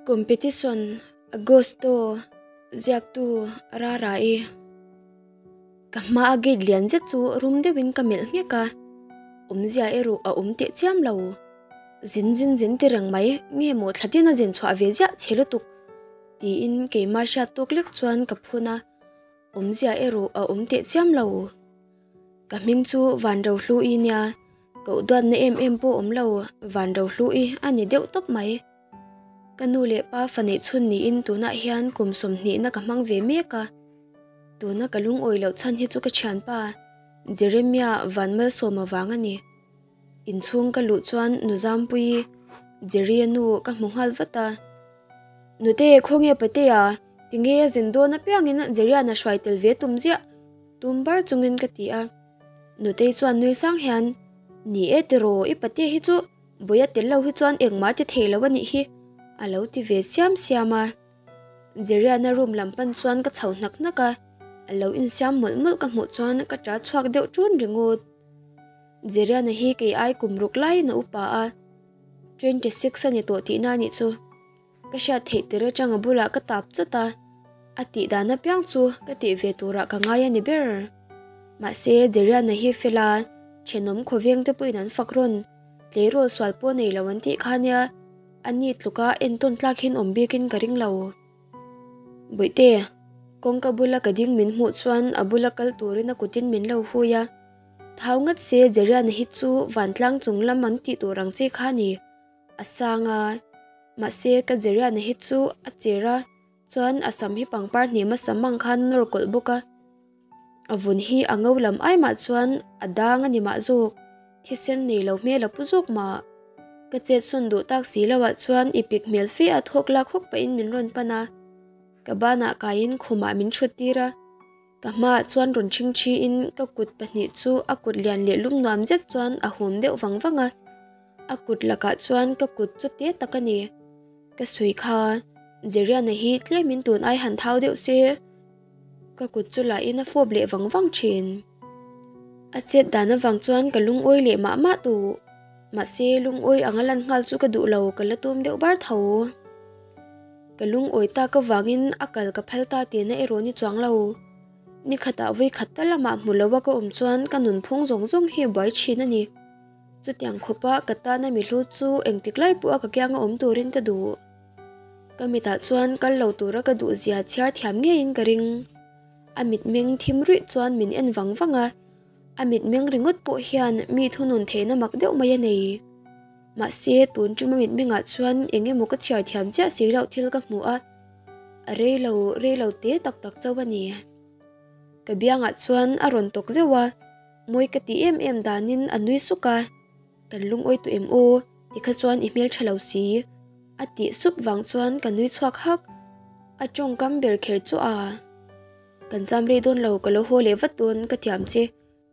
Competition Agosto ziaktu Rara-i. Ka hma a gate lian zet chu rum deuhin ka melh nghek a, awmzia erawh a awm teh chiam lo. Zin zin zin ti reng mai, nge maw thla tin a zin chhuah ve ziah che lutuk tiin keimah hriat tawk lek chuan ka phun a, awmzia erawh a awm teh chiam lo. Ka hming chu Vanrohlu-i nia, koh duatna em em pawh awm lo, Vanrohlu-i a ni deuh tawp mai. Ka nu leh pa fa neih chhun niin tunah hian kum sawmhnihna ka hmang ve mek a. Tuna ka lungawi loh chhan hi chu ka thianpa Jeremia Vanmalsawma vang a ni. Inchhung ka luh chuan nu Zampuii, Jerry-a nu ka hmu nghal vat a. Nute, khawnge Patea, tinge a zin dawn apiangin Jerry-a'n a hruai tel ve tum ziah, tum bar chungin ka ti a. Nutei chuan nui sang hian, Ni e tiraw, i Patea hi chu Buia tel lo hi chuan engmah ti thei lo a nih hi, a lo ti ve siam siam a. Jeriana room lam pan chuan ka chho hnak hnak a, a lo insiam mawlh mawlh ka hmuh chuan ka ṭa chhuak deuh ṭun ringawt. Jeriana hi kei ai kum ruk laiin a upa a, 26 a ni tawh tihna a nih chu. Ka hriat theih tir atang a bulah ka tap chawt a, a tih dan apiang chu ka tih ve turah ka ngai a ni ber. Mahse, Jeriana hi fela thenawm khawveng te pawhin an fak rawn, tleirawl sual pawh nei lo an tih kha nia, a ni tluka entawn tlak hian awm bikin ka ring lo. Bawihte, kawngka bula ka ding min hmuh chuan a bula kal turin a kutin min lo hui a, thau ngat se Jeriana hi chu vantlang chung lam an tih tur ang chi kha a ni. A sang a, mahse ka Jeriana hi chu a cher a, chuan a sam hi pangpar hnem a sam ang khan a nawr kawlh bawk a. A vun hi a ngo lam ai mah chuan a dang a ni mah zawk, thisen nei lo hmel a pu zawk mah. Ka chet sawn duh tak si lo ah chuan i pik hmel fe a thawk lak hawk pahin min rawn pan a, ka banah kaiin khumah min thut tir a. Ka hmaah chuan rawn ṭhingṭhiin ka kut pahnih chu a kut lian leh lum nuam zet chuan a hum deuh vang vang a. A kut lakah chuan ka kut chu te tak a ni. Ka sawi kha, Jeriana hi tlemin tun ai han thau deuh se. Ka kut chu lahin a fawp leh vang vang ṭhin. A chet dan avang chuan ka lungawi leh mah mah tawh. Mahse, lungawi anga lan nghal chu ka duh lo, ka la tum deuh bar tho. Ka lungawi tak avangin a kal ka phal ta tihna erawh ni chuang lo. Ni khatah vawi khat tal amah hmu lo a ka awm chuan ka nunphung zawng zawng hi a buai thin a ni. Chutiang khawpa ka tana mi hlu chu engtik lai pawha ka kianga awm turin ka duh. Ka mitah chuan kal lo tura ka duh zia chhiar thiam ngeiin ka ring. A mitmeng thim ruih chuan min en vang vang a, a mitmeng ringawt pawh hian mi thunun theihna mak deuh mai a nei. Mahse, tun ṭuma mitmengah chuan eng emaw ka chhiar thiam chiah si loh thil ka hmu a, a rei lo rei lo te tak tak chauh a ni. Ka biangah chuan a rawn tawk zeuh a, mawi ka tih em em danin a nui suk a, Kan lungawi tawh em aw? Tikha chuan i hmel ṭha lo si. A tih sup vang chuan ka nui chhuak hak. A ṭawngkam ber kher chu a. Kan cham rei dawn lo, ka lo haw leh vat dawn ka thiam che.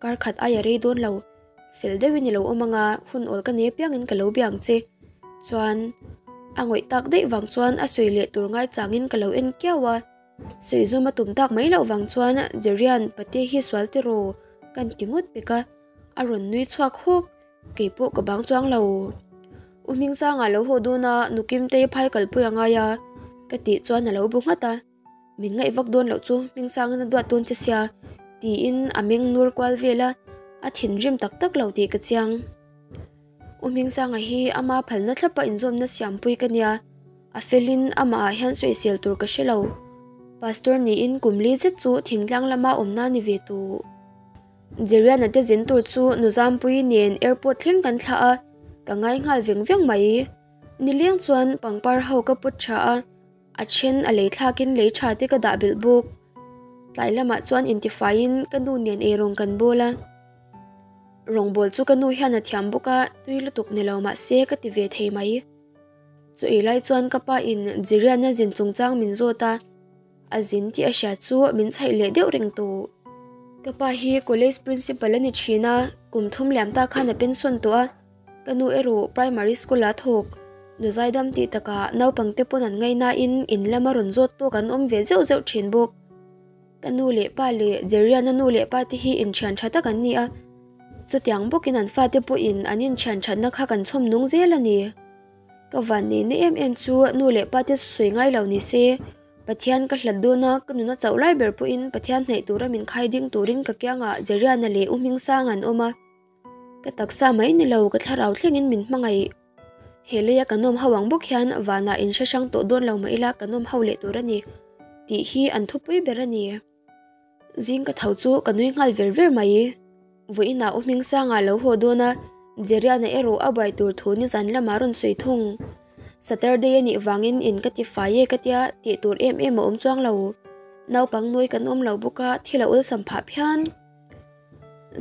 Kar khat aia rei dawn lo. Fel deuhin i lo awm anga, hun awl ka nei apiangin ka lo bia ang che. Chuan, a ngawih tak daih vang chuan a sawi leh tur ngai changin ka lo en kiau a. Sawi zawm a tum tak mai loh vang chuan Jerian pate hi sual tiraw kan ti ngawt pek a, a rawn nui chhuak hawk. Kei pawh ka bang chuang lo. U Hmingsanga lo haw dawn a, Nukimtei phai kalpui a ngai a, ka tih chuan a lo bu nghat a. Min ngaih vak dawn loh chu Hmingsangin a duat dawn che sia, tiin a meng nur kual vel a, a thinrim tak tak lo tih ka chiang. U Hmingsanga hi ama phalna thlapa inzawmna siampui ka nia, a felin amahah hian sawisel tur ka hre lo. Pastor niin kum li zet chu thingtlang lama awmna ni ve tawh. Jeriana te zin tur chu Nuzampui nen airport thleng kan thlah a, ka ngai nghal veng veng mai. Nileng chuan pangpar ho ka put tha a. A then a lei thlakin lei tha te ka dah belh bawk. Tlai lamah chuan intifaiin ka nu nen eirawng kan bawl a. Rawngbawl chu ka nu hian a thiam bawk a, tui lutuk ni lo mah se ka ti ve thei mai. Chu ei lai chuan ka pa in Jiriana zin chungchang min zawt a, a zin tih a hria chu min chhaih leh deuh reng tawh. Ka pa hi college principal a ni thin a, kum thum liam ta khan a pension tawh a. Ka nu erawh primary school ah thawk, nu zaidam tih takah naupangte pawn an ngaihnain in lama rawn zawt tawk an awm ve zeuh zeuh thin bawk. Ka nu leh pa leh Jeriana nu leh pa te hi inthian tha tak an ni a, chutiang bawkin an fate pawhin an inthian thatna kha kan chhawm nung zel a ni. Ka vanneihna em em chu nu leh pa te sawi ngai lo ni se, Pathian ka hlat dawn a, ka nuna chauh lai ber pawhin Pathian hnaih tura min khai ding turin ka kiangah Jeriana leh U Hmingsang an awm a. Ka taksa mai ni lo, ka thlarau thlengin min hmangaih. He leia ka nawm ho ang bawk hian vanah in hre hrang tawh dawn lo mah ila ka nawm ho leh tur a ni tih hi an thupui ber a ni. Zing ka tho chu ka nui nghal ver ver mai. Vawiinah U Hmingsanga lo haw dawn a, Jeriana erawh a buai tur thu nizan lamah rawn sawi thung. Saturday a nih vangin in ka ti fai e ka tia tih tur em em a awm chuang lo. Naupang nawi kan awm lo bawk a, thil a awlsam phah phian.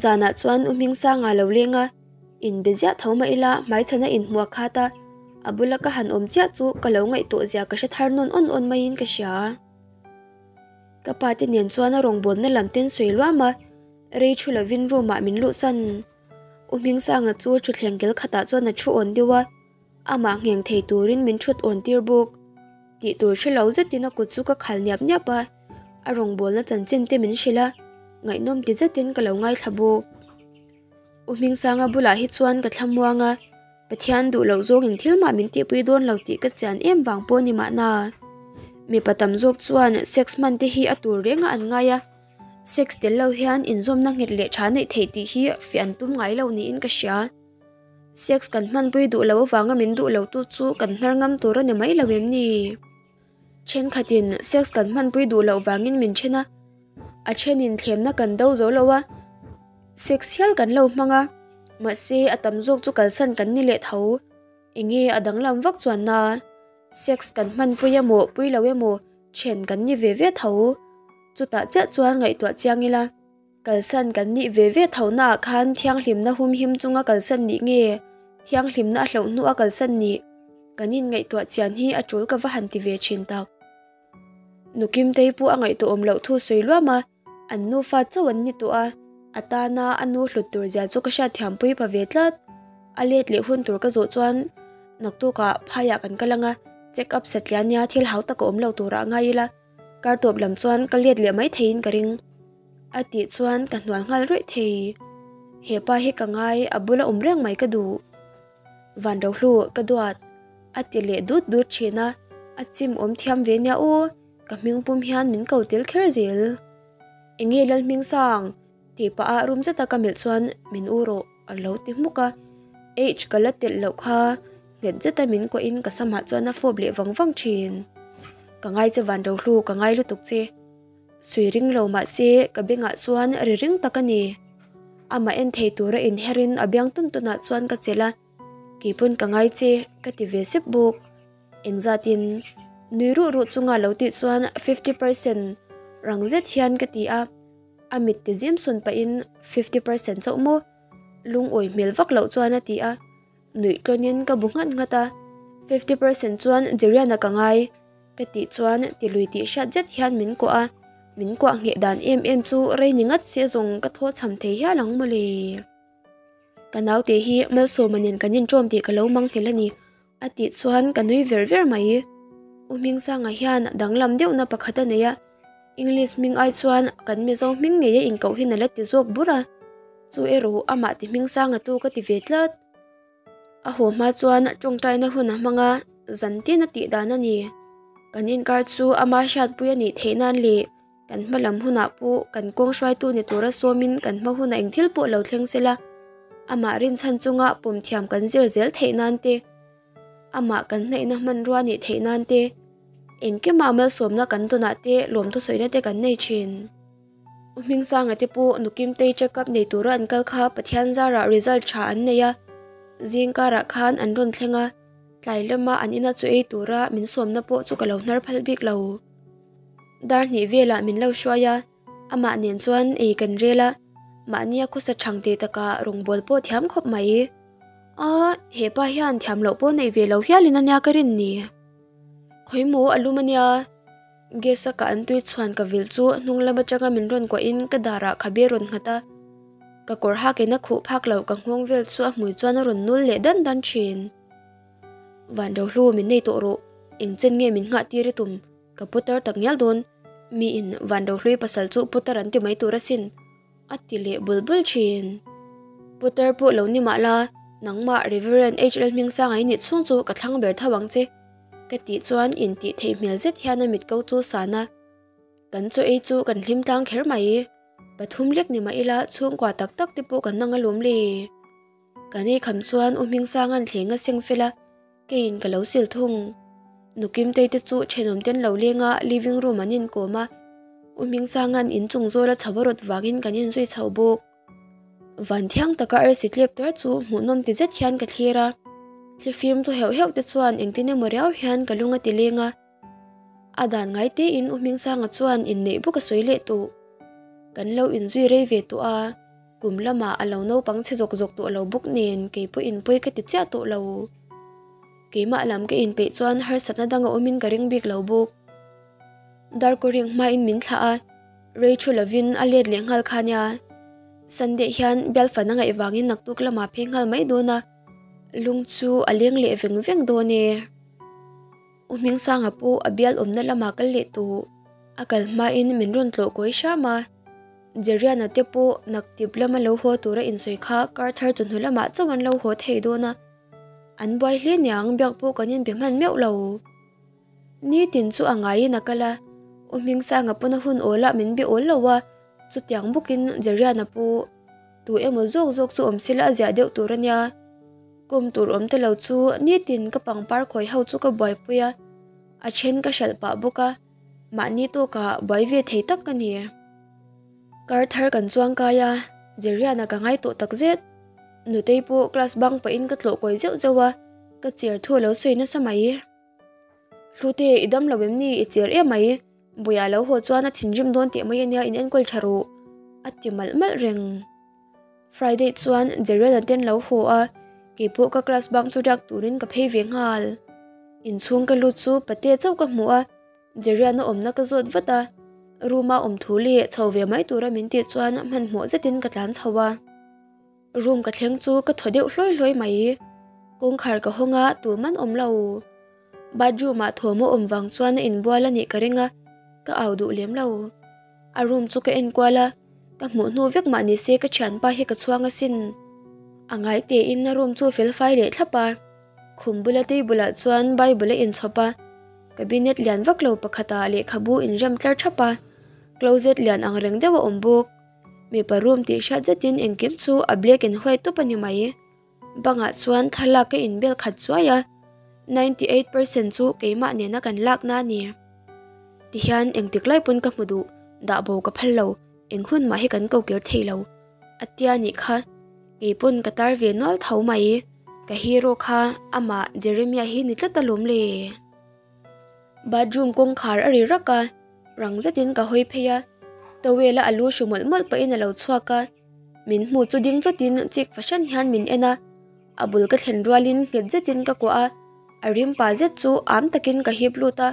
Zanah chuan U Hmingsanga lo leng a, inbe ziah tho mah ila hmaichhana inhmuah khat a, a bula ka han awm chiah chu ka lo ngaihtuah zia ka hre thar nawn awn awn maiin ka hria. Ka pa te nen chuan a rawngbawlna lam ten sawi luam a, rei thu lovin room ah min luhsan. U Hmingsanga chu thutthleng kel khatah chuan a thu awn deuh a, amah ngheng thei turin min thut awn tir bawk. Tih tur hre lo zetin a kut chu ka khal niap niap a, a rawngbawlna chanchin te min hrilh a, ngaihnawm ti zetin ka lo ngaithla bawk. U Hmingsanga bulah hi chuan ka thlamuang a, Pathian duh loh zawng eng thil mah min tihpui dawn lo tih ka chian em vang pawh ni mahna. Mipa tam zawk chuan sex hman te hi a tur reng a an ngai a, sex tel lo hian inzawmna nghet leh tha neih theih tih hi fiah an tum ngai lo niin ka hria. Sex kan hmanpui duh loh avanga min duh lo tu chu kan hnar ngam tur a ni mai lo em ni? Thenkhatin sex kan hmanpui duh loh vangin min then a, a thenin thlemna kan do zo lo a, sex hial kan lo hmang a, mahse a tam zawk chu kalsan kan ni leh tho. Enge a danglam vak chuanna? Sex kan hmanpui emaw pui lo emaw then kan ni ve ve tho. Chutah chiah chuan ngaihtuah chiang ila. Kalsan kan nih ve ve tho naah khan thianghlimna humhim chunga kalsan nih nge thianghlimna a hloh hnuah kalsan nih kan inngaihtuah chian hi a tul ka va han ti ve thin tak. Nukimtei pawh a ngaihtuah awm loh thu sawi luam a, an nufa chauh an ni tawh a, a tana a nu hlut tur zia chu ka hriatthiampui pa ve tlat. A let leh hun tur ka zawh chuan naktukah phaiah kan kal anga check up satliah nia thil hau tak a awm lo turah ngai ila kar tawp lam chuan ka let leh mai theiin ka ring. A tih chuan ka hnual nghal rawih thei. He pa hi ka ngai a bula awm reng mai ka duh. Van Rohlu ka duat a ti leh dut dut thin a, a chim awm thiam ve nia aw, ka hming pum hian min ko tel kher zel. Enge Lalhmingsang? Tih pah a rum zeta ka melh chuan min u rawh a lo ti hmuk a, H ka la telh loh kha nghet zeta min kuahin ka samah chuan a fawp leh vang vang thin. Ka ngai che Van Rohlu ka ngai lutuk che. Sui ring lo mah se ka bengah chuan ri ring tak a ni. Amah en thei tura inherin a biang tun tunah chuan ka chelh a, Keipawn ka ngai che ka ti ve sep bawk. Engzatin nui ruh ruh chunga lo tih chuan 50% rang zet hian ka ti a, a mit ti zim sun pahin 50% chauh maw? Lungawi hmel vak loh chuan a ti a. Nuih tlawnin ka bu nghat nghat a, 50% chuan Jeriana ka ngai ka tih chuan ti lui tih hriat zet hian min kuah a, min kuah ngheh dan em em chu rei ni ngat se zawng ka thaw cham thei hial ang mawle. Ka naute hi Malsawma nen kan inṭawm tih ka lo mang nghelh a ni a tih chuan ka nui ver ver mai. U Hmingsanga hian danglam deuhna pakhat a nei a, English hming ai chuan kan Mizo hming ngei a inkoh hi na la ti zawk bur a, chu erawh amah ti Hmingsanga tu ka ti ve tlat. A haw hma chuan tawngtaina hun a hmang a, zan tin a tih dan a ni. Kan inkar chu ama hriatpui a nih theih nan leh kan hma lam hunah pawh kan kawng hruaitu ni tura sawmin kan hma hunah eng thil pawh lo thleng se la, amah rinchhan chunga pawm thiam kan zir zel theih nan te, amah kan hnaihna hmanrua nih theih nan te, engkima malsawmna kan tawnah te lawmthu sawina te kan nei thin. U Hmingsanga te pawh Nukimtei check up nei tura an kal kha Pathian zarah result tha an nei a, zing karah khan an rawn thleng a, tlai lama an ina chu ei tura min sawmna pawh chu ka lo hnar phal bik lo. Dar hnih velah min lo hruai a, amah nen chuan ei kan rel a, mahnia khawsa thang tih takah rawngbawl pawh thiam khawp mai. A, hepa hian thiam loh pawh nei ve lo hialin ania ka rin ni. Khawimaw a lum ania. Gas a ka an tui chhuan ka vil chu hnung lam atanga min rawn kuahin ka darah khabe rawn nghat a, ka kawr hakin a khuh phak loh ka nghawng vel chu a hmui chuan a rawn nul leh dan dan thin. Van Rohlu min nei tawh rawh, eng chen nge min nghah tir i tum, ka putar tak ngial dawn, miin Van Rohlui pasal chu putar an ti mai tur asin, a ti leh bul bul thin. Putar pawh lo ni mah la, Nangmah Reverend HL Hmingsanga i nih chhung chu ka thlang ber tho ang che, ka tih chuan intih theih hmel zet hian a mit ko chu san a. Kan chaw ei chu kan hlim tlang kher mai. Pathum lek ni mah ila chhungkua tak tak te pawh kan nang alawm le. Kan ei kham chuan U Hmingsanga'n thleng a seng fel a, keiin ka lo sil thung. Nukimtei te chu thenawm ten lo leng a living room an inkawm a, U Hmingsanga'n inchung zawl a chho a rawt vangin kan inzui chho bawk. Van thiang taka arsi tlep tuar chu hmuhnawm ti zet hian ka thlir a, thlifim tu heuh heuh te chuan engtin emaw riau hian ka lung a ti leng a. A dan ngai tein U Hmingsanga chuan inneih bawk a sawi leh tawh. Kan lo inzui rei ve tawh a, kum lamah a lo naupang chhe zawk zawk tawh lo bawk nen kei pawhin pawi ka ti chiah tawh lo. Keimah lam ka inpeih chuan harsatna dang a awmin ka ring bik lo bawk. Darkawring hmain min thlah a. Rei thu lovin a let leh nghal kha nia. Sunday hian bial fan a ngaih vangin naktuk lamah phei nghal mai dawn a, lung chu a leng leh veng veng dawn e. U Hmingsanga pawh a bial awmna lamah kal leh tawh. A kal hmain min rawn tlawh kawi hram a. Jeriana te pawh naktip lama lo haw tura insawi kha kar thar chawhnu lamah chauh an lo haw thei dawn a. An buai hle niang biak pawh kan inbe hman meuh lo. Nitin chu a ngaiin a kal a, U Hmingsanga pawn a hun awl ah min be awl lo a, chutiang bawkin Jeriana pawh tu emaw zawk zawk chu awm sela a ziah deuh tur a nia. Kawm tur awm ta lo chu nitin ka pangpar khawi ho chu ka buaipui a, a then ka hralh pah bawk a, mahni tawkah buai ve thei tak ka ni. Kar thar kan chuang kai a, Jeriana ka ngai tawh takzet. Nutei pawh class bang pahin ka tlawh kawi zeuh zeuh a, ka chair thu a lo sawi nasa mai. Hlute, i dam lo em ni? I cher em mai. Buia lo haw chuan a thinrim dawn teh mai ania, in enkawl tha rawh. A ti malh malh reng. Friday chuan Jerian-a ten lo haw a, keipawh ka class bang chu riak turin ka phei ve nghal. Inchhung ka lut chu pate chauh ka hmu a, Jerian-a awmna ka zawt vat a, room-a awm thu leh chho ve mai tura min tih chuan hmanhmawh zetin ka tlan chho a. Room ka thleng chu ka thaw deuh hlawi hlawi mai. Kawngkhar ka hawng a, tum an awm lo. Bathroom ah thawm a awm vang chuan a inbual a nih ka ring a, ka au duh lem lo. A room chu ka en kual a, ka hmuh hnu vek mah ni se ka thianpa hi ka chhuang asin. A ngai tein a room chu fel fai leh thlap a. Khum bula table ah chuan bible a inchhawp a, cabinet lian vak lo pakhat ah lehkhabu inrem tlar thap a, closet lian ang reng deuh a awm bawk. Mipa room tih hriat zetin engkim chu a black and white tawp a ni mai. Bangah chuan thlalak ka inbel khat chuai a, 98% chu keimah nena kan lakna a ni. Tihian engtik lai pawn ka hmu duh, dah bo ka phal lo, eng hun mah hi kan ko kir thei lo. A tia nih kha, kei pawn ka tar ve nual tho mai. Ka hero kha amah Jeremiah hi ni tlat alawm le. Bathroom kawngkhar a ri rak a, rang zetin ka hawi phei a, towel a a lu hru mawlh mawlh pahin a lo chhuak a, min hmu chu ding chawtin chik fahran hian min en a, a bul ka thlen rualin nghet zetin ka kuah a, a rim pa zet chu am takin ka hip lut a,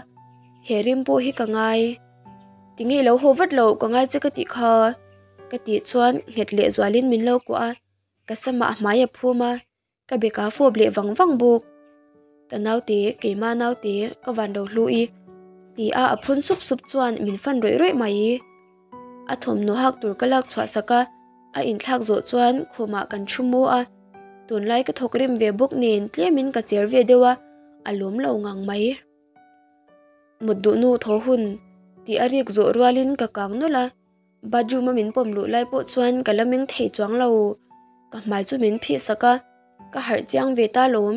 he rim pawh hi ka ngai. Tinge i lo haw vat loh ka ngai che ka tih kha ka tih chuan nghet leh zualin min lo kuah a, ka samah a hmai a phum a. Ka beka fawp leh vang vang bawk. Ka naute, keimah naute, ka van lo hlu i ti a a phun sup sup chuan min fan rawih rawih mai. A thawmhnaw hak tur ka lak chhuah sak a, a inthlak zawh chuan khumah kan thu mu a. Tunlai ka thawk rim ve bawk nen tlemin ka cher ve deuh a, a lawm lo ngang mai. Mut duh nu thaw hun tih a rik zawh rualin ka kang nawlh a. Bathroom a min pawm luh lai pawh chuan ka la meng thei chuang lo. Ka hmai chu min phih sak a, ka harh chiang ve ta lawm.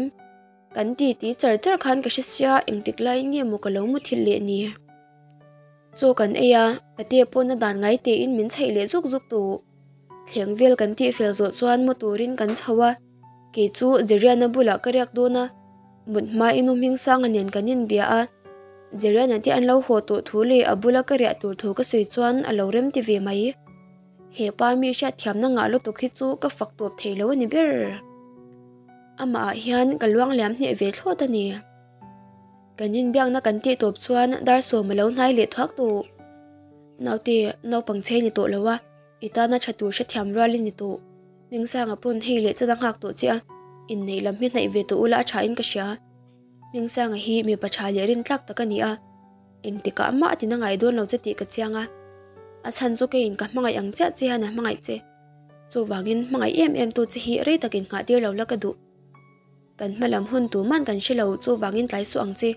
Kan ti ti char char khan ka hre sia engtik laiin nge maw ka lo mu thil leh ni. Chaw kan ei a, pate pawn a dan ngai tein min chheih leh zuk zuk tawh. Thleng vel kan tih fel zawh chuan mu turin kan chho a, kei chu Jeriana bulah ka riak dawn a. Mut hmain U Hmingsanga nen kan inbia a, Jeriana te an lo haw tawh thu leh a bula ka riah tur thu ka sawi chuan a lo rem ti ve mai. He pa mi hriatthiamna ngah lutuk hi chu ka fak tawp thei lo a ni ber. Amah ah hian ka luang liam hneh ve thlawt a ni. Kan inbiakna kan tih tawp chuan dar sawm a lo hnai leh thuak tawh. Naute, naupang chei ni tawh lo a, i tana tha tur hrethiam rual i ni tawh. Hmingsanga pawn hei leh chan a nghak tawh che a, inneih lam hi hnaih ve tawh ula a tha in ka hria. Hmingsanga hi mipa tha leh rintlak tak a ni a, engtikah mah a tina ngai dawn lo che tih ka chiang a, a chhan chu keiin ka hmangaih ang chiah che hian a hmangaih che. Chuvangin hmangaih em em tu che hi rei takin nghah tir lo la ka duh. Kan hma lam hun tuman kan hre lo chuvangin tlai suh ang che.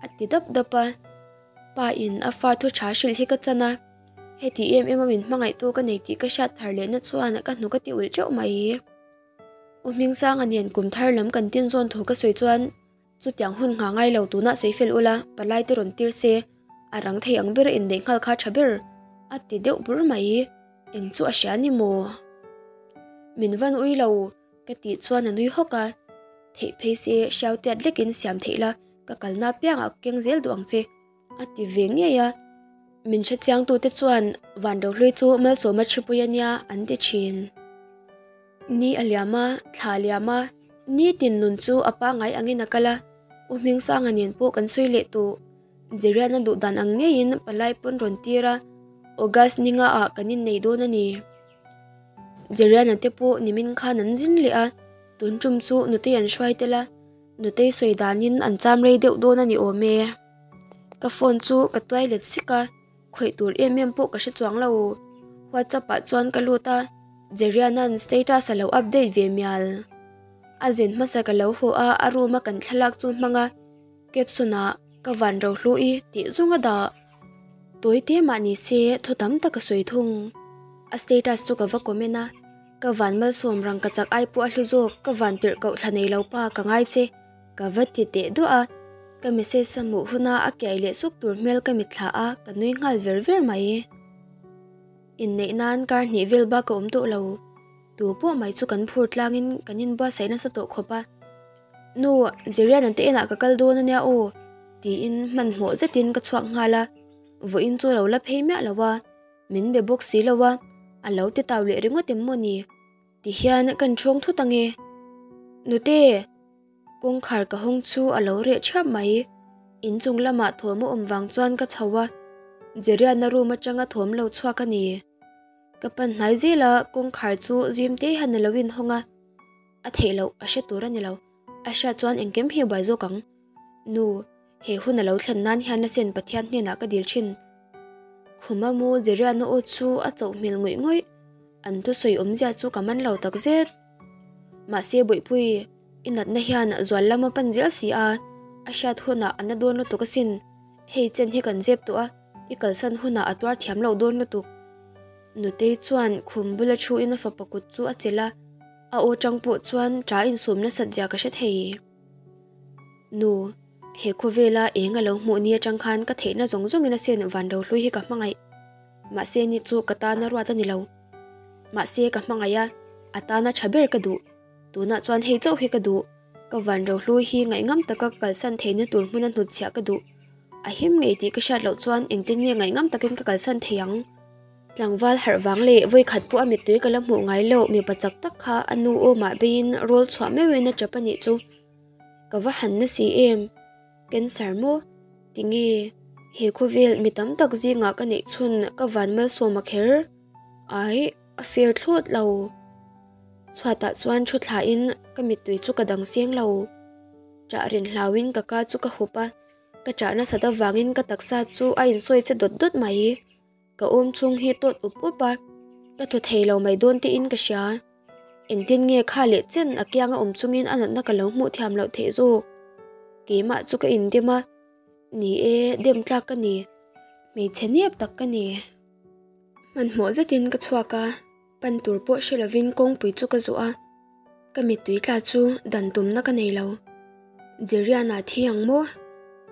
A ti dap dap a. Pa in a fa thu tha hrilh hi ka chan a. Heti em em a min hmangaihtu ka nei tih ka hriat thar lehna chuan ka hnuk a ti ulh teuh mai. U Hmingsanga nen kum thar lam kan tin zawn thu ka sawi chuan chutiang hun nghah ngai lo tunah sawi fel ula palai te rawn tir se a rang thei ang ber a inneih nghal kha tha ber a ti deuh bur mai. Eng chu a hria ni maw? Min van ui lo ka tih chuan a nui hawk a, theih phei se hriau tiat lekin siam theih la ka kalna apiangah ka keng zel duh ang che. A ti ve ngei a, min hrechiangtute chuan Vanrohlui chu Malsawma Chhipui a nia an ti thin. Ni a liam a, thla a liam a, nitin nun chu a pangngai angin a kal a, U Hmingsanga nen pawh kan sawi leh tawh. Jeriana duh dan ang ngeiin palai pawn rawn tir a, August ni nga ah kan innei dawn a ni. Jeriana te pawh nimin khan an zin leh a, tun tum chu nutei an hruai tel a, nutei sawi danin an cham rei deuh dawn a ni awm e. Ka phone chu ka tuai let sik a, khawih tur em em pawh ka hre chuang lo. WhatsApp ah chuan ka lut a, Jeriana'n status a lo update ve mial. A zen hmasa ka lo haw a, a room a kan thlalak chu hmang a, caption ah ka van ro hlu i tih zung a dah. Tawi te mah ni se thu tam tak a sawi thung. A status chu ka va comment a, ka van malsawm rang ka chak ai pawh a hlu zawk, ka van tirh koh thla nei lo pa ka ngai che. Ka va ti teh duah a, ka message a hmuh huna a kiai leh suk tur hmel ka mitthla a, ka nui nghal ver ver mai. Inneih nan kar hnih vel bak ka awm tawh lo, tu pawh mai chu kan phur tlangin kan inbuatsaih nasa tawh khawp a. Nu, Jerian an te enah ka kal dawn ania aw, tiin hmanhmawh zetin ka chhuak nghal a, vawiin chu a lo la phei miah lo a, min be bawk si lo a, a lo ti tau leh ringawt em maw ni? Tihian kan ṭhawng thut ange. Nute! Kawngkhar ka hawng chu a lo reh ṭhiap mai. Inchung lamah thawm a awm vang chuan ka chho a, Jeriana room atanga thawm lo chhuak a ni. Ka pan hnai zel a, kawngkhar chu zim te hian a lo inhawng a. A theih loh, a hre tur a ni lo. A hriat chuan engkim hi a buai zawk ang. Nu, he hun a lo thlen nan hian a sen Pathian hnenah ka dil thin. Khuma mu Jeriana aw chu a chauh hmel ngawih ngawih. An thusawi awmzia chu ka man lo takzet. Mahse Bawihpui, i natna hian zual lam a pan zel si a, a hriat hunah a na dawn lutuk asin. Hei chen hi kan zep tawh a, i kalsan hunah a tuar thiam loh dawn lutuk. Nutei chuan khum bula thuin a fapa kut chu a chelh a, a aw tang pawh chuan ṭa insum nasat zia ka hre thei. Nu, he khawvela eng a lo hmuh ni atang khan ka theihna zawng zawngin asin Vanrohlui hi ka hmangaih. Mahse ni chu ka tana ruat a ni lo. Mahse ka hmangaih a, a tana tha ber ka duh. Tunah chuan hei chauh hi ka duh. Ka van rohlui hi ngaihngam taka ka kalsan theihna tur hmuna hnutchhiah ka duh. A him ngei tih ka hriat loh chuan engtin nge ngaihngam takin ka kalsan thei ang? Tlangval harh vang leh vawikhat pawh a mittui ka la hmuh ngai loh mipa chak tak kha a nu awmah beiin rawl chhuah meuhin a tap a nih chu. Ka va han na si em? Cancer maw? Tinge? He khawvel mi tam tak zingah ka neih chhun ka van malsawm a kher? Ai, a fair thlawt lo. Chhuatah chuan thu thlain ka mittui chu ka dang seng lo. Ṭah rin hlauin ka ka chu ka hup a, ka ṭah nasat avangin ka taksa chu a insawi che dawt dawt mai. Ka awm chhung hi tawt up up a, ka thaw thei lo mai dawn tiin ka hria. Engtin nge kha leh chen a kianga awm chungin a natna ka lo hmuh thiam loh theih zawk. Keimah chu ka indem a, ni e, dem tlak ka ni. Hmeichhe nep tak ka ni. Hmanhmawh zetin ka chhuak a, pan tur pawh hre lovin kawngpui chu ka zawh a, ka mittui tla chu dan tumna ka nei lo. Jeriana thi ang maw?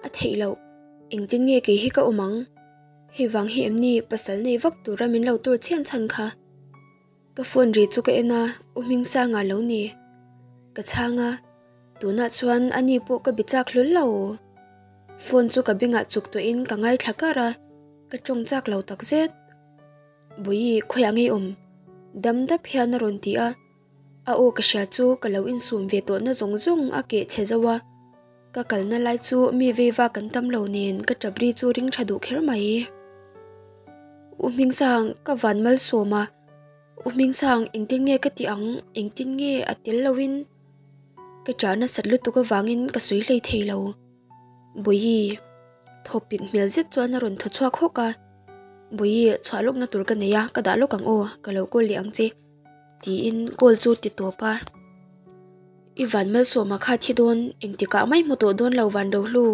A theih loh, engtin nge kei hi ka awm ang? Hei vang hi em ni pasal nei vak tura min lo tur chhian chhan kha? Ka phone ri chu ka en a, U Hmingsanga lo ni. Ka chhang a, tunah chuan ani pawh ka bi chak hlawl lo. Phone chu ka bengah chuk tawhin ka ngaithla kar a, ka tawng chak lo takzet. Bawihi khawiah ngei awm? Dam dap hian a rawn ti a, A aw ka hria chu ka lo insum ve tawhna zawng zawng a keh chhe zo a, ka kalna lai chu mi vei vak an tam lo nen ka tap ri chu ring tha duh kher mai. U Hmingsang, ka van malsawm a, U Hmingsang engtin nge ka tih ang, engtin nge a tel loin ka ṭah nasat lutuk avangin ka sawi hlei thei lo. Bawihi, thawpik hmel zet chuan a rawn thaw chhuak hawk a, Bawihi, chhuah lawkna tur ka nei a, ka dah lawk ang aw, ka lo call leh ang che. Tiin call chu ti tawp a. I van malsawma kha thi dawn, engtikah mai hmu tawh dawn lo van rohlu.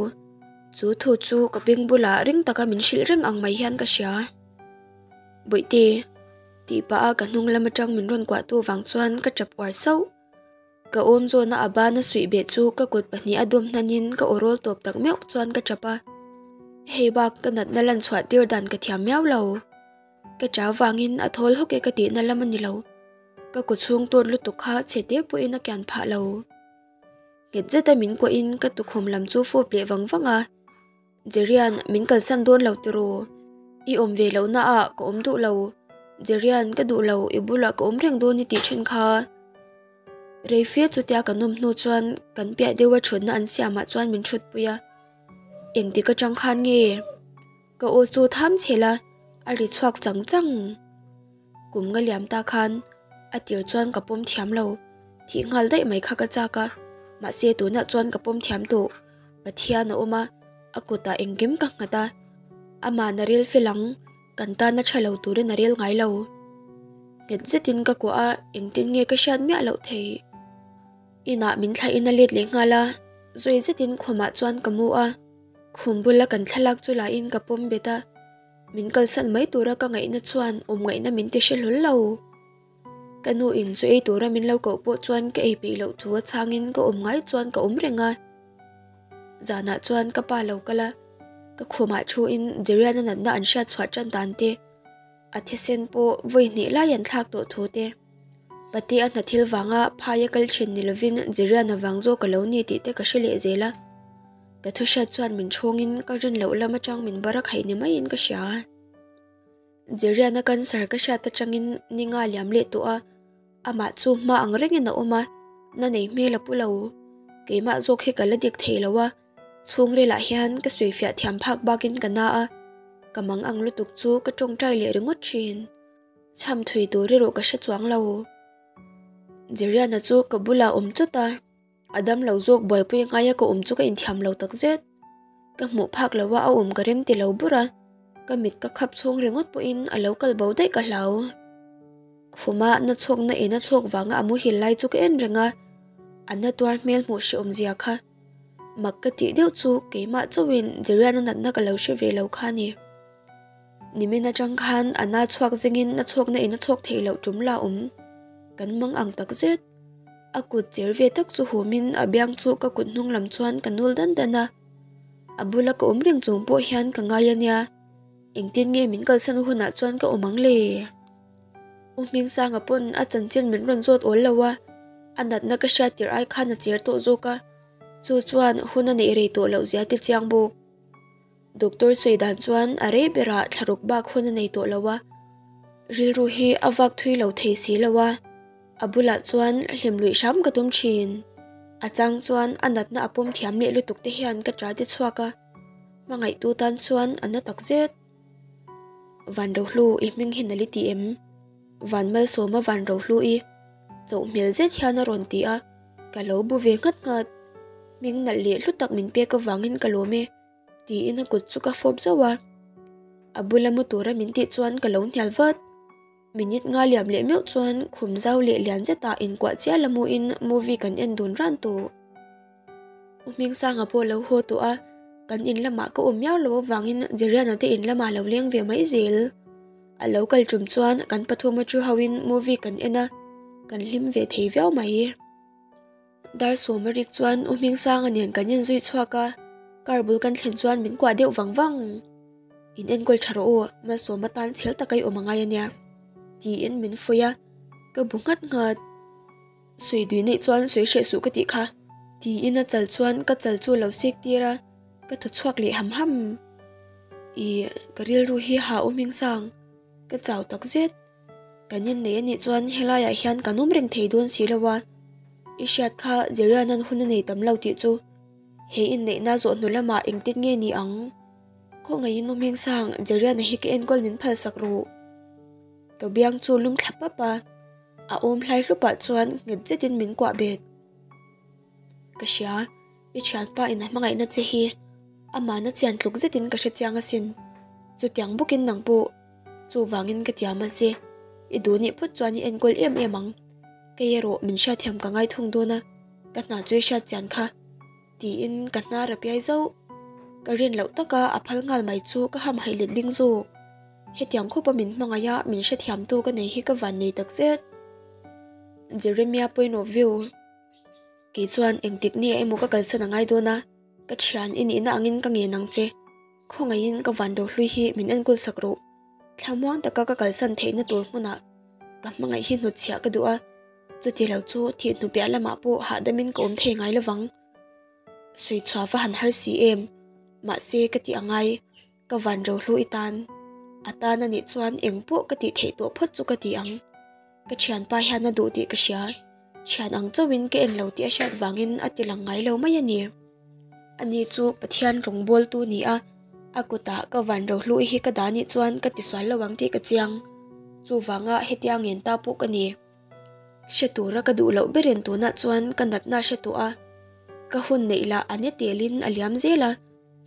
Chu thu chu ka beng bulah ring taka min hrilh reng ang mai hian ka hria. Bawihte, tih pah a ka hnung lam atang min rawn kuah tu vang chuan ka tap uar sauh. Ka awm zawna a bana suih beh chu ka kut pahnih a dawm hnanin ka aw rawl tawp tak meuh chuan ka tap a. Hei bak ka natna lan chhuah tir dan ka thiam miau lo. Ka chau vangin a thawl hawk e ka tihna lam a ni lo. Ka kaw chhung tawt lutuk kha chhe te pawhin a kian phah lo. Nghet zeta min kuahin ka tukhum lam chu fawp leh vang vang a. Jerian, min kalsan dawn lo tiraw? I awm ve lohna ah ka awm duh lo. Jerian, ka duh lo, i bulah ka awm reng dawn i tih thin kha. Rei fe chutia kan awm hnu chuan kan piah deuha thutna an siamah chuan min thutpui a. Engtik atang khan nge? Ka aw chu tham chhel a, a ri chhuak chang chang. Kum nga liam ta khan a tir chuan ka pawm thiam lo, thih nghal daih mai kha ka chak a, mahse tunah chuan ka pawm thiam tawh. Pathian a awm a, a kutah engkim ka nghat a, ama'n a rel fel ang, kan tan a tha lo turin a rel ngai lo. Nghet zetin ka kuah a, engtin nge ka hriat miah loh theih. Inah min thlahin a let leh nghal a, zawi zetin khumah chuan ka mu a. Khum bula kan thlalak chu lahin ka pawm bet a, min kalsan mai tura ka ngaihna chuan awm ngaihna min ti hre hlawl lo. Ka nu in chu ei tura min lo koh pawh chuan ka ei peih loh thu a chhangin ka awm ngai chuan ka awm reng a. Zanah chuan ka pa lo kal a, ka khumah thuin Jeriana natna an hriat chhuah tan dan te, a thisen pawh vawi hnih lai an thlak tawh thu te, Pate a hna thil vanga phaia kal thin ni lovin Jeriana vang zawk a lo ni tih te ka hre leh zel a. Ka thu hriat chuan min chhungin ka rin loh lam atang min bar a khaih ni maiin ka hria. Jeriana cancer ka hriat atangin ni nga liam leh tawh a, amah chu hma ang rengin a awm a, na nei hmel a pu lo. Keimah zawk hi ka la dik thei lo a, chhungrilah hian ka sawifiah thiam phak bakin ka na a, ka mang ang lutuk chu ka tawngtai leh ringawt thin. Chham thui tur erawh ka hre chuang lo. Jeriana chu ka bulah awm chawt a. A dam lo zawk buaipui ngaia ka awm chu ka inthiam lo tak zet. Ka hmuh phak lo a a awm ka rem ti lo bur a, ka mit ka khap chhung ringawt pawhin a lo kal bo daih ka hlau. Khuma na chhawk na ina chhawk vanga a muhil lai chu ka en reng a, a na tuar hmel hmuh hrehawm zia kha. Mak ka tih deuh chu keimah chauhin Jeriana natna ka lo hre ve lo kha a ni. Nimin atang khan a na chhuak zingin na chhawk na ina chhawk theih loh tum la awm. Kan mang ang tak zet. A kut cher ve tak chu humin a biang chu ka kut hnung lam chuan ka nul dan dan a. A bula ka awm reng chung pawh hian ka ngai a nia. Engtin nge min kalsan hunah chuan ka awm ang le? U Hmingsanga pawn a chanchin min rawn zawt awl lo a, a natna ka hriat tirh ai khan a cher tawh zawk a, chu chuan hun a neih rei tawh loh zia te chiang bawk. Doctor sawi dan chuan a rei berah thlaruk bak hun a nei tawh lo a, rilru hi a vak thui lo thei si lo a, a bulah chuan hlim luih hram ka tum thin. A chang chuan a natna a pawm thiam leh lutuk te hian ka ṭa te chhuak a, hmangaihtu tan chuan a na tak zet. Van Rohlu i hming hi nali ti em? Van Malsawma Van Rohlu i chauh hmel zet hian a rawn ti a, ka lo bu ve nghat nghat. Hming nalh leh hlu tak min pek avangin ka lawm e. Tiin a kut chu ka fawp zauh a, a bula mu tura min tih chuan ka lo hnial vat. Minute nga liam leh meuh chuan khum zau leh lian zetah inkuah chial a muin movie kan en dun ran tawh. U Hmingsanga pawh lo haw tawh a, kan in lamah ka awm miau lo avangin Jeriana te in lamah lo leng ve mai zel. A lo kal tum chuan kan pathum a thu hoin movie kan en a, kan hlim ve thei viau mai. Dar sawm a rik chuan U Hmingsanga nen kan inzui chhuak a, car bul kan thlen chuan min kuah deuh vang vang. In enkawl tha rawh u, malsawm atan chhel taka i awm angai ania, tiin min fuih a, ka bu nghat nghat. Sawi dui neih chuan sawi hreh suh ka tih kha, tiin a chal chuan ka chal chu a lo sik tir a, ka thaw chhuak leh ham ham. Ih, ka rilru hi ha U Hmingsang, ka chau takzet. Kan innei anih chuan helaiah hian kan awm reng thei dawn si lo a, i hriat kha Jerianan hun a nei tam lo tih chu he inneihna zawh hnu lamah engtin nge ni ang? Khawngaihin awm heng sang Jeriana hi ka enkawl min phalsak rawh. Ka biang chu lum thla pap a, a awm hlai hlupah chuan nghet zetin min kuah bet. Ka hria, i thianpa in a hmangaihna che hi amahna chian tluk zetin ka hre chiang asin, chutiang bawkin nang pawh. Chuvangin ka tiam a che. I duh nih phawt chuan i enkawl em em ang. Kei erawh min hriatthiam ka ngai thung dawn a, ka hna chu i hriat chian kha. Tiin ka hnar a piai zauh. Ka rin loh taka a phal nghal mai chu ka hamhaih let ling zawk. Hetiang khawpa min hmangaih a, min hrethiamtu ka nei hi ka van nei takzet. Jeremia point of view. Kei chuan engtik ni ah emaw ka kalsan a ngai dawn a, ka thian i nihna angin ka ngen ang che. Khawngaihin ka van ro hlui hi min enkawl sak rawh. Thlamuang taka ka kalsan theihna tur hmunah ka hmangaih hi hnutchhiah ka duh a, chuti lo chu thih hnu piah lamah pawh hahdamin ka awm thei ngai lovang. Sawi chhuah va han har si em, mahse ka tih a ngai. Ka van rohlu i tan. A tan a nih chuan eng pawh ka tih theih tawh phawt chu ka ti ang. Ka thianpa hian a duh tih ka hria. Thian ang chauhin ka en lo tih a hriat vangin a ti lang ngai lo mai a ni. Ani chu Pathian rawngbawltu ni a, a kutah ka van rohlu i hi ka dah nih chuan ka tisual lo ang tih ka chiang. Chuvanga hetia ngen ta pawh ka ni. Hre tura ka duh loh berin tunah chuan ka natna hre tawh a, ka hun neih lah a ni telin a liam zel a.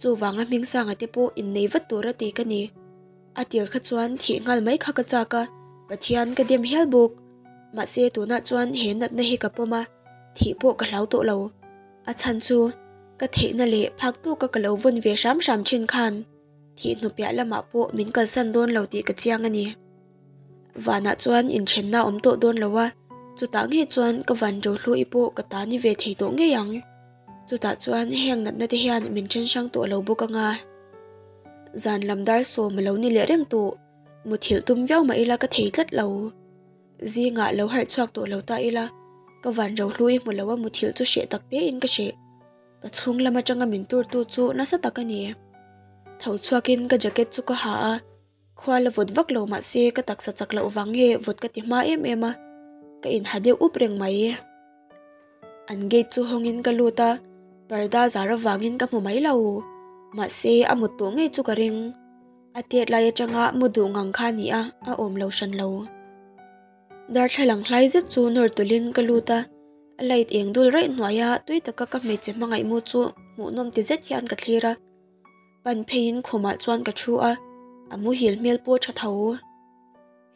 Chuvanga Hmingsanga te pawh innei vat tura ti ka ni. A tir kha chuan thih nghal mai kha ka chak a, Pathian ka dem hial bawk. Mahse tunah chuan he natna hi ka pawm a, thih pawh ka hlau tawh lo. A chhan chu ka theihna leh phak tawka ka lo vawn ve hram hram thin khan thih hnu piah lamah pawh min kalsan dawn lo tih ka chiang a ni. Vanah chuan inthenna a awm tawh dawn lo a, chutah ngei chuan ka van Rohlu-i pawh ka ta ni ve thei tawh ngei ang. Chutah chuan heng natna te hian min then hrang tawh lo bawk anga. Zan lam dar sawm a lo ni leh reng tawh. Muthilh tum viau mah ila ka thei tlat lo. Zingah lo harh chhuak tawh lo ta ila, ka van rohlu i hmu lo a muthilh chu hreh tak tein ka hreh. Ka chhung lam atanga min turtu chu nasa tak a ni. Tho chhuakin ka jacket chu ka ha a. Khua la vawt vak lo mahse ka taksa chak loh vang nge vawt ka ti hma em em a, ka inha deuh up reng mai. An gate chu hawngin ka lut a, parda zar avangin ka hmu mai lo. Mahse a mut tawh ngei chu ka ring. A tet lai atanga mu duh ngang kha a ni a, a awm lo hran lo. Darthlalang hlai zet chu nawr tulin ka lut a, light eng dul raih hnuaia tui taka ka hmeichhe hmangaih mu chu hmuhnawm ti zet hian ka thlir a. Pan pheiin khumah chuan ka thu a, a muhil hmel pawh tha tho.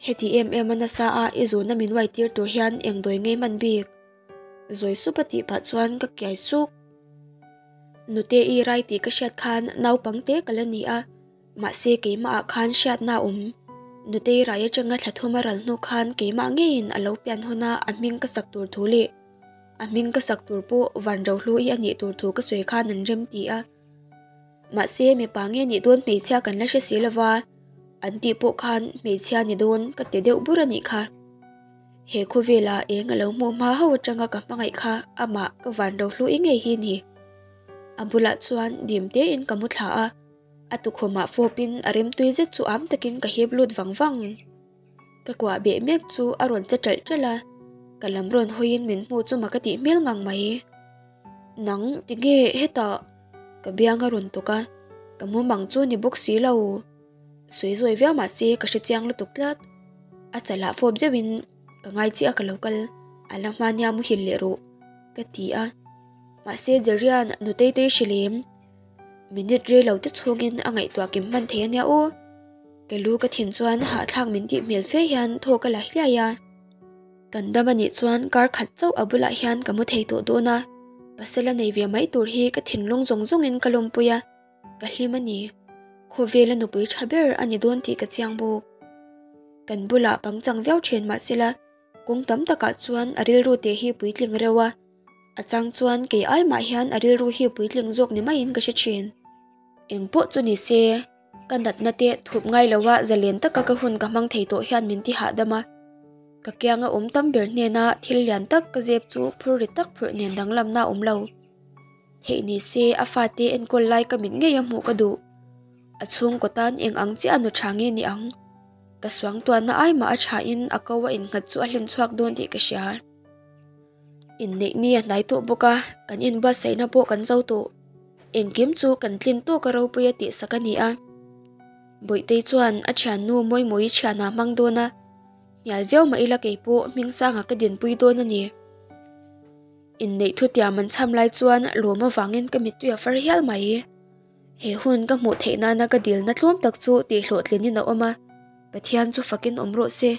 Heti em em a nasa a i zuna min uai tir tur hian eng dawi ngei hman bik? Zawi sup a tih pah chuan ka kiai suk. Nute i rai tih ka hriat khan naupang te ka la ni a, mahse keimah ah khan hriatna a awm. Nutei rai atanga thla thum a ral hnu khan keimah ngeiin a lo pian huna a hming ka sak tur thu leh a hming ka sak tur pawh Vanrohlu-i a nih tur thu ka sawi khan an rem ti a. Mahse mipa nge nih dawn hmeichhia kan la hre si lova, an tih pawh khan hmeichhia ni dawn ka ti deuh bur a nih kha. He khawvela eng a lo hmuh hma ho atanga ka hmangaih kha amah ka van ro hluih ngei hi ni. A bulah chuan dim tein ka mu thla a, a tukhumah fawpin a rimtui zet chu am takin ka hip lut vang vang. Ka kuah beh mek chu a rawn che ṭalh ṭalh a, ka lam rawn hawiin min hmuh chu mak a tih hmel ngang mai. Nang tinge hetah ka biang a rawn tuk a, ka mumang chu ni bawk si lo. Sawi zawi viau mah se ka hre chiang lutuk tlat. A chalah fawp zeuhin ka ngai chiah a ka lo kal, a la hma nia muhil leh rawh ka ti a. Mahse Jerian nutei te hre lem, minute rei lo te chhungin a ngaihtuah kim hman thei a nia aw. Ka lu ka thin chuan hahthlak min tih hmel fe hian thaw ka la hliai a. Kan dam a nih chuan kar khat chauh a bulah hian ka mu thei tawh dawn a, pasal a nei ve mai tur hi ka thinlung zawng zawngin ka lawmpui a, ka hlim a ni. Khawvela nupui tha ber a ni dawn tih ka chiang bawk. Kan bulah pangchang viau thin mah sela, kawng tam takah chuan a rilru te hi puitling reuh a, a chang chuan kei ai mah hian a rilru hi puitling zawk ni maiin ka hre thin. Engpawh chu ni se. Ka natna te thup ngai lo a zalen taka ka hun ka hmang thei tawh hian min ti hahdam a. Ka kianga awm tam ber hnena thil lian tak ka zep chu phur ri tak phurh nen danglamna a awm lo. Theih ni se a fate enkawl lai ka mit ngei a hmuh ka duh. A chhungkaw tan eng ang chiah a nu tha nge ni ang? Ka suangtuahna ai mah a tha in a ko a innghat chu a hlen chhuak dawn tih ka hria. Inneih ni a hnai tawh bawk a, kan inbuatsaihna pawh kan zo tawh. Engkim chu kan tlin tawk a ropui a tihsak a ni a. Bawihtei chuan a thiannu Mawimawii thianah hmang dawn a, hnial viau mah ila kei pawh Hmingsanga ka dinpui dawn a ni. Inneih thutiam an chham lai chuan lawm avangin ka mittui a far hial mai. He hun ka hmuh theih nana ka dilna tlawm tak chu tihhlawhtlinin a awm a, Pathian chu fakin awm rawh se.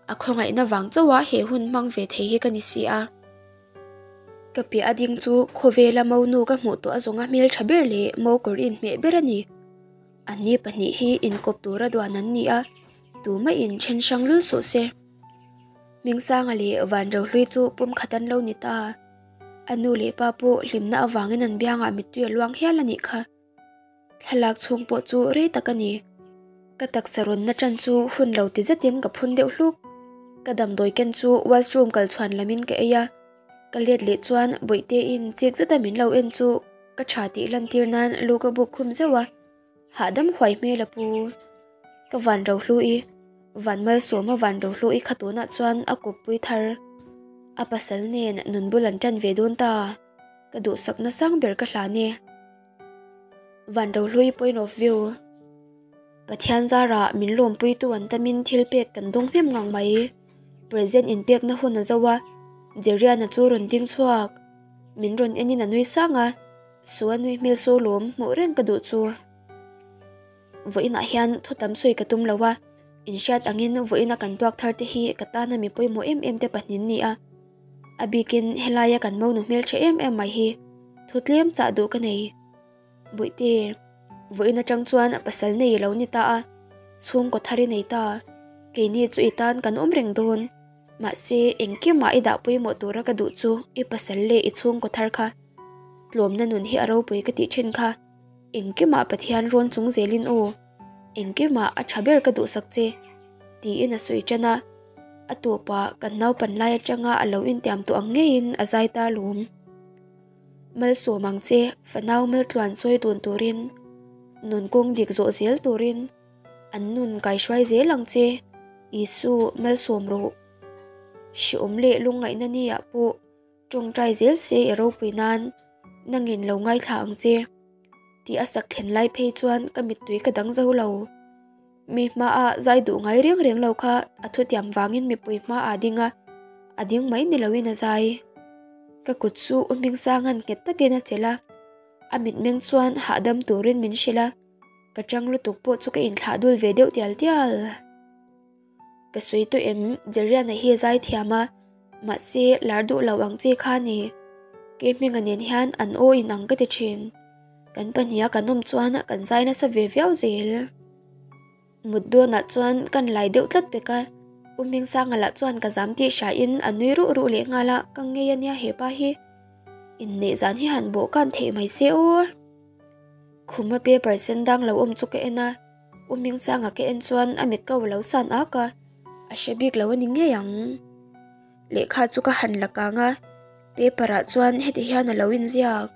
A khawngaihna vang chauha he hun hmang ve thei hi ka ni si a. Ka piah a ding chu khawvela monu ka hmuh tawh a zawnga hmeltha ber leh mo kawr inhmeh ber a ni. Anni pahnih hi inkawp tura duan an ni a, tumah in then hrang lul suh se. Hmingsanga leh Vanrohlui chu pum khat an lo ni ta. A nu leh pa pawh hlimna avangin an biangah mittui a luang hial a nih kha. Thlalak chhung pawh chu rei tak a ni. Ka taksa rawnna tan chu hun lo ti zetin ka phun deuh hluk. Ka damdawi ken chu washroom kal chhuan lamin ka ei a. Ka let leh chuan Bawihteiin chik zeta min lo en chu ka tha tih lantir nan lu ka buk khum zeuh a. Hahdam huai hmel a pu. Ka van rohlu i, van malsawm a van rohlu i kha tunah chuan a kawppui thar. A pasal nen nun bul an tan ve dawn ta. Ka duhsakna sang ber ka hlan e. Van rohlui point of view. Pathian zarah min lawmpuitu an tamin thil pek kan dawng hnem ngang mai. Present inpekna hun a zo a, Jeriana chu rawn ding chhuak. Min rawn enin a nui sang a, Su a nui hmel saw lawm hmuh reng ka duh chu. Vawiinah hian thu tam sawi ka tum lo a, inhriat angin vawiina kan tuak thar te hi ka tana mi pawimawh em em te pahnih an ni a. A bikin helaia kan monu hmeltha em em mai hi thu tlem chah duh ka nei. Bawihte, vawiin atang chuan pasal nei lo ni ta a, chhungkaw thar i nei ta, keini chu i tan kan awm reng dawn. Mahse, engkimah i dah pawimawh tura ka duh chu i pasal leh i chhungkaw thar kha. Tlawmna nun hi a ropui ka tih thin kha. Engkimah Pathian rawn chung zelin aw, engkimah a tha ber ka duhsak che, tiin a sawi tan a. A tawpah kan naupan lai atanga a lo intiam tawh ang ngeiin a zai ta lawm. Malsawm ang che, fanau maltluan chawi dun turin, nun kawng dik zawh zel turin, an nun kaihruai zel ang che, Isu malsawm rawh. Hriawm leh lungngaihna niah pawh Tawngtai zel se i ropui nan nangin lo ngaithla ang che tih a sak thlen lai phei chuan ka mittui ka dang zo lo. Mi hmaah zai duh ngai reng reng lo kha a thutiam vangin mipui hmaah a ding a, a ding mai ni loin a zai. Ka kut chu U Hmingsanga'n nghet takin a chelh a, a mitmeng chuan hahdam turin min hrilh a, ka chang lutuk pawh chu ka inthlah dul ve deuh tial tial. Ka sawi tawh em, Jeriana hi a zai thiam a, mahse lar duh lo ang che kha ni. Kei hminga nen hian an aw in ang ka ti thin. Kan pahniha kan awm chuan kan zai nasa ve viau zel. Mut dawnah chuan kan lai deuh tlat pek a, U Hmingsanga lah chuan ka zam tih hriain a nui ruh ruh leh nghal a, ka ngei a nia hepa hi. Inneih zan hi han bawhkan theih mai se aw. Khuma paper sen dang lo awm chu ka en a. U Hmingsanga ka en chuan a mit ko a lo san ak a, a hre bik lo a ni ngei ang. Lehkha chu ka han la kang a, paper ah chuan heti hian a lo inziak.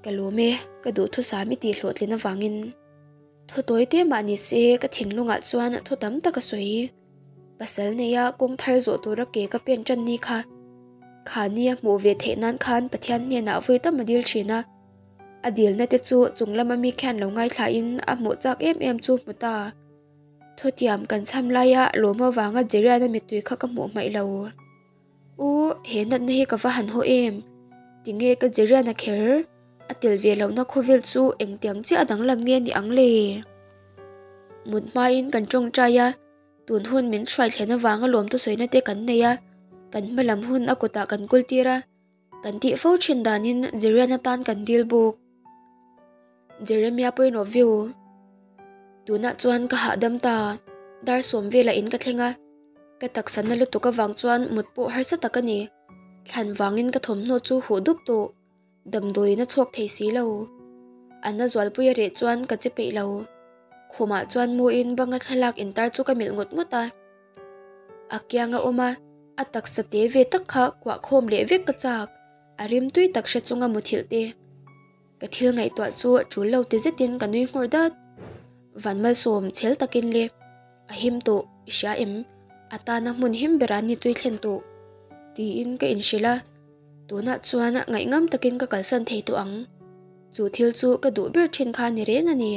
Ka lawm e, ka duhthusam i tih hlawhtlin avangin. Thu tawi te mah ni se ka thinlungah chuan thu tam tak a sawi. Pasal neia kawng thar zawh tura ke ka pen tan ni kha. Khani a hmuh ve theih nan khan Pathian hnenah vawi tam a dil thin a. A dilna te chu chung lama mi khian lo ngaithlain a hmuh chak em em chu hmu ta. Thutiam kan chham laia lawm avanga Jeriana mittui kha ka hmuh hmaih lo. U, he natna hi ka va han haw em? Tinge ka Jeriana kher? A tel ve lohna khawvel chu engtiang chiah a danglam nge ni ang le? Mut hmain kan tawngtai a, tun hun min hruai thlen avanga lawmtu sawina te kan nei a, kan hma lam hun a kutah kan kultir a. Kan tih fo thin danin Jerian atan kan dil bawk. Jeremia point of view. Tunah chuan ka hahdam ta. Dar sawm velah in ka thleng a. Ka taksa na lutuk avang chuan mut pawh harsa tak a ni. Thlan vangin ka thawmhnaw chu huh dup tawh. Damdawiin a chhuak thei si lo. A na zualpui a reh chuan ka che peih lo. Khumah chuan muin banga thlalak intar chu ka melh ngawt ngawt a. A kiang a awm a, a taksa te ve tak kha kuah khawm leh vek ka chak, a rim tui tak hre chunga muthilh te. Ka thil ngaihtuah chu tul lo ti zetin ka nui nghawr dat. Van malsawm chhel takin le, a him tawh, i hria em? A tana hmun him bera ni chui thlen tawh. Tiin ka inhrilh a, tunah chuan ngaihngam takin ka kalsan thei tawh ang. Chu thil chu ka duh ber thin kha ni reng a ni.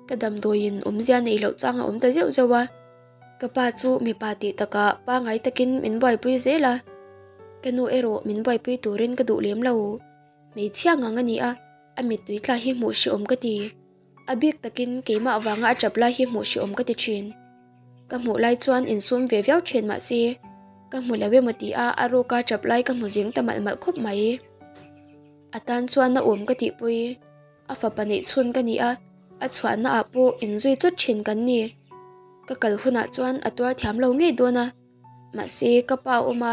Ka damdawiin awmzia neih loh chang a awm ta zeuh zeuh a, ka pa chu mipa tih takah pangai takin min buaipui zel a, ka nu erawh min buaipui turin ka duh lem lo. Hmeichhia ngang a ni a, a mittui tla hi hmuh hrehawm ka ti. A bik takin keimah vanga a tap lai hi hmuh hrehawm ka ti thin. Ka hmuh lai chuan insum ve viau thin mah se, ka hmu lo emaw ti a a ruka tap lai ka hmu zing ta malh malh khawp mai. A tan chuan a awm ka tihpui. A fapa neih chhun ka ni a, a chhuahna ah pawh inzui chawt thin kan ni. Ka kal hunah chuan a tuar thiam lo ngei dawn a, mahse ka pa a awm a,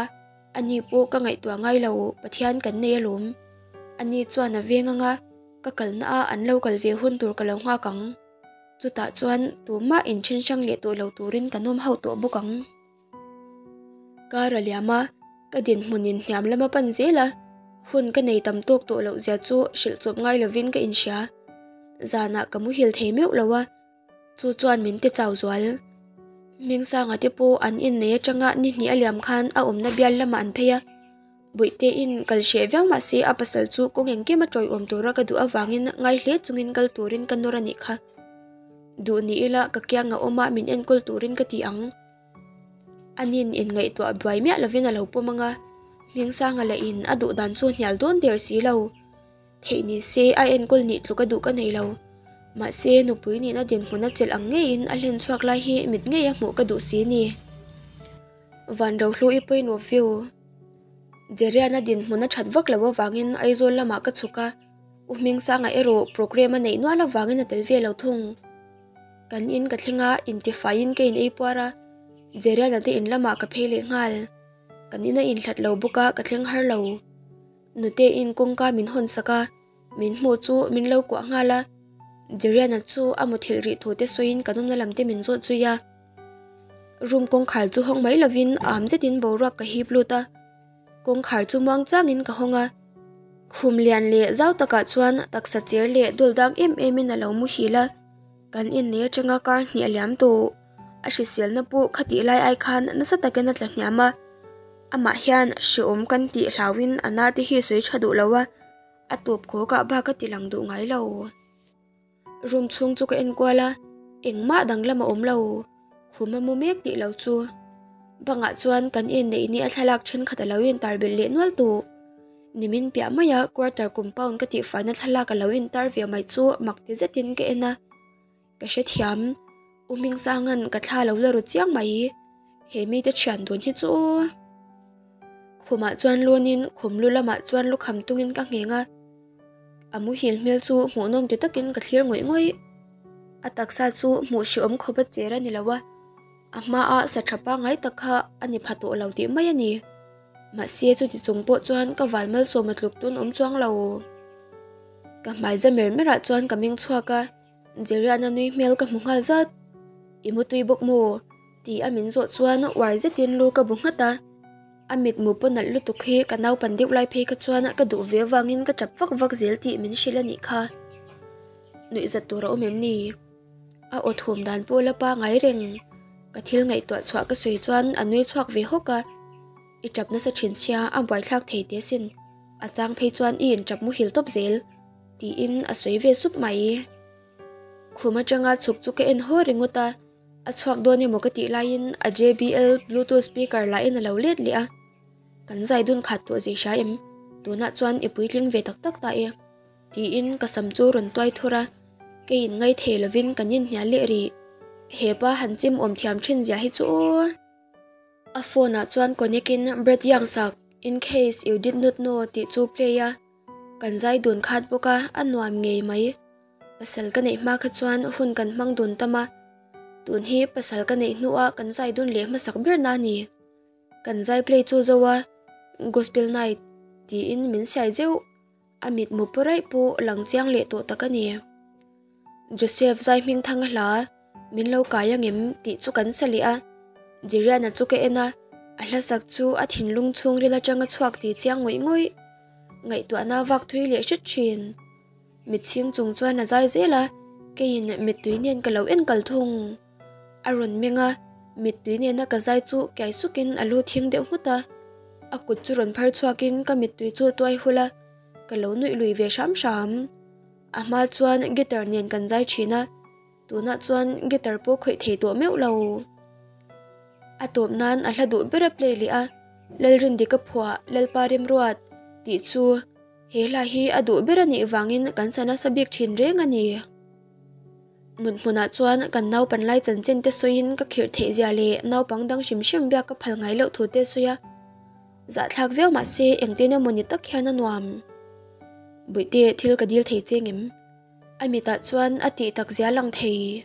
ani pawh ka ngaihtuah ngai lo Pathian kan nei alawm. Ani chuan a veng anga ka kalna a an lo kal ve hun tur ka lo nghak ang. Chutah chuan tumah inthen hrang leh tawh lo turin kan awm hauh tawh bawk ang. Kar a liam a, ka dinhmunin hniam lama pan zel a, hun ka nei tam tawk tawh loh zia chu hrilh chawp ngai lovin ka inhria. Zanah ka muhil thei meuh lo a, chu chuan min ti chau zual. Hmingsanga te pawh an innei atanga ni hnih a liam khan a awmna bial lamah an phei a, Buihtein kal hreh viau mah se a pasal chu kawng engkim a tawiawm tura ka duh avangin ngai hle chungin kal turin ka nawr a nih kha. Duh ni ila ka kiang a awm a min enkawl turin ka ti ang. Anin inngaihtuah buai miah lovin a lo pawm ang a, Hmingsanga lahin a duh dan chu hnial dawn der si lo. Theih ni se a enkawl nih tluk a duh ka nei lo. Mahse nupui nihna dinhmun a chelh ang ngeiin a hlen chhuak lai hi mit ngei a hmuh ka duh si ni. Van Rohlu i point of view. Jeriana dinhmun a that vak lo avangin Aizawl lamah ka chhuk a, U Hmingsanga erawh programme a neih nual avangin a tel ve lo thung. Kan in ka thleng a, intifaiin ka in ei puar a, Jeriana te in lamah ka phei leh nghal. Kan in a inhlat lo bawk a, ka thleng har lo. Nute in kawngka min hawn sak a, min hmuh chu min lo kuah nghal a, Jeriana chu a muthilh rih thu te sawiin kan awmna lam te min zawt zui a. Room kawngkhar chu hawng mai lovin am zetin boruak ka hip lut a, kawngkhar chu muang changin ka hawng a. Khum lian leh zau takah chuan taksa cher leh dul dang em emin a lo muhil a, kan innei atanga kar hnih a liam tawh. A hriselna pawh khatih lai ai khan nasa takin a tla hniam a, amah hian hreawm kan tih hlauhin a na te hi sawi tha duh lo a, a tawp khawkah bak a ti lang duh ngai lo. Room chhung chu ka en kual a, engmah danglam a awm lo, khum a mu mek tih lo chu. Bangah chuan kan inneih ni a thlalak thenkhat a lo intar belh leh nual tawh. Nimin piah maia quarter compound ka tihfaina thlalak a lo intar ve mai chu mak ti zetin ka en a. Ka hrethiam, U Hmingsanga'n ka thla lo la ru chiang mai, he mite thian dun hi chu. Khumah chuan lawnin khum lu lamah chuan lukham tungin ka ngheng a, a muhil hmel chu hmuhnawm ti takin ka thlir ngawih ngawih. A taksa chu hmuh hrehawm khawp a cher a ni lo a, a hmaa sa tha pangngai tak kha a ni pha tawh lo tih mai a ni. Mahse chuti chung pawh chuan ka van malsawm a tluk tun awm chuang lo. Ka hmai za mer merah chuan ka meng chhuak a. Jeriana nui hmel ka hmu nghal zat. I mutui bawk maw? Ti a min zawh chuan uar zetin lu ka bu nghat a. A mitmu paw nalh lutuk hi ka naupan deuh lai phei kha chuan ka duh ve avangin ka tap vak vak zel tih min hrilh a nih kha. Nuihzat tur a awm em ni? A aw thum dan pawh la pangai reng. Ka thil ngaihtuah chhuah ka sawi chuan a nui chhuak ve hawk a. I tap nasa thin sia a buaithlak thei teh sin. A chang phei chuan i intap muhil tawp zel. Tiin a sawi ve sup mai. Khum atanga chhuk chu ka en haw ringawt a, a chhuak dawn emaw ka tih laiin a JBL bluetooth speaker lahin a lo let leh a. Kan zai dun khat tawh zei hria em? Tunah chuan i puitling ve tak tak ta e. Tiin ka sam chu rawn tuai thur a, kei in ngai thei lovin kan inhnial leh rih. Hepa han chim awm thiam thin zia hi chu aw. A phone ah chuan connect in Brad Young sak In case you did not know tih chu play a. Kan zai dun khat bawk a, a nuam ngei mai. Pasal ka neih hma kha chuan hun kan hmang dun tam a, tun hi pasal ka neih hnuah kan zai dun leh hmasak ber na a ni. Kan zai play chu zo a, Gospel night tiin min siai zeuh, a mitmu paw raih pawh lang chiang leh tawh tak a ni. Joseph zai hming thang a hla, min lo kai angem tih chu kan sa leh a, Jiriana chu ka en a, a hla sak chu a thinlung chhungril atanga chhuak ti chiang ngawih ngawih. Ngaihtuahna vak thui leh hret thin. Mitchhing chung chuan a zai zel a, keiin mittui nen ka lo en kal thung. A rawn meng a, mittui nena ka zai chu kiai sukin a lu thing deuh nghut a. A kut chu rawn phar chhuakin ka mittui chu tuai hul a, ka lo nuih lui ve hram hram. A hma chuan guitar nen kan zai thin a, tunah chuan guitar pawh khawih thei tawh meuh lo. A tawp nan a hla duh ber a play leh a, Lalrindika phuah Lalpa Remruat tih chu he hla hi a duh ber a nih vangin kan sa nasa bik thin reng a ni. Mut hmunah chuan kan naupan lai chanchin te sawiin ka khirh theih zia leh naupang dang hrim hrim biak ka phal ngai loh thu te sawi a. Zahthlak viau mahse engtin emaw ni tak hian a nuam. Bawihte thil ka dil thei che ngem? A mitah chuan a tih tak zia lang thei.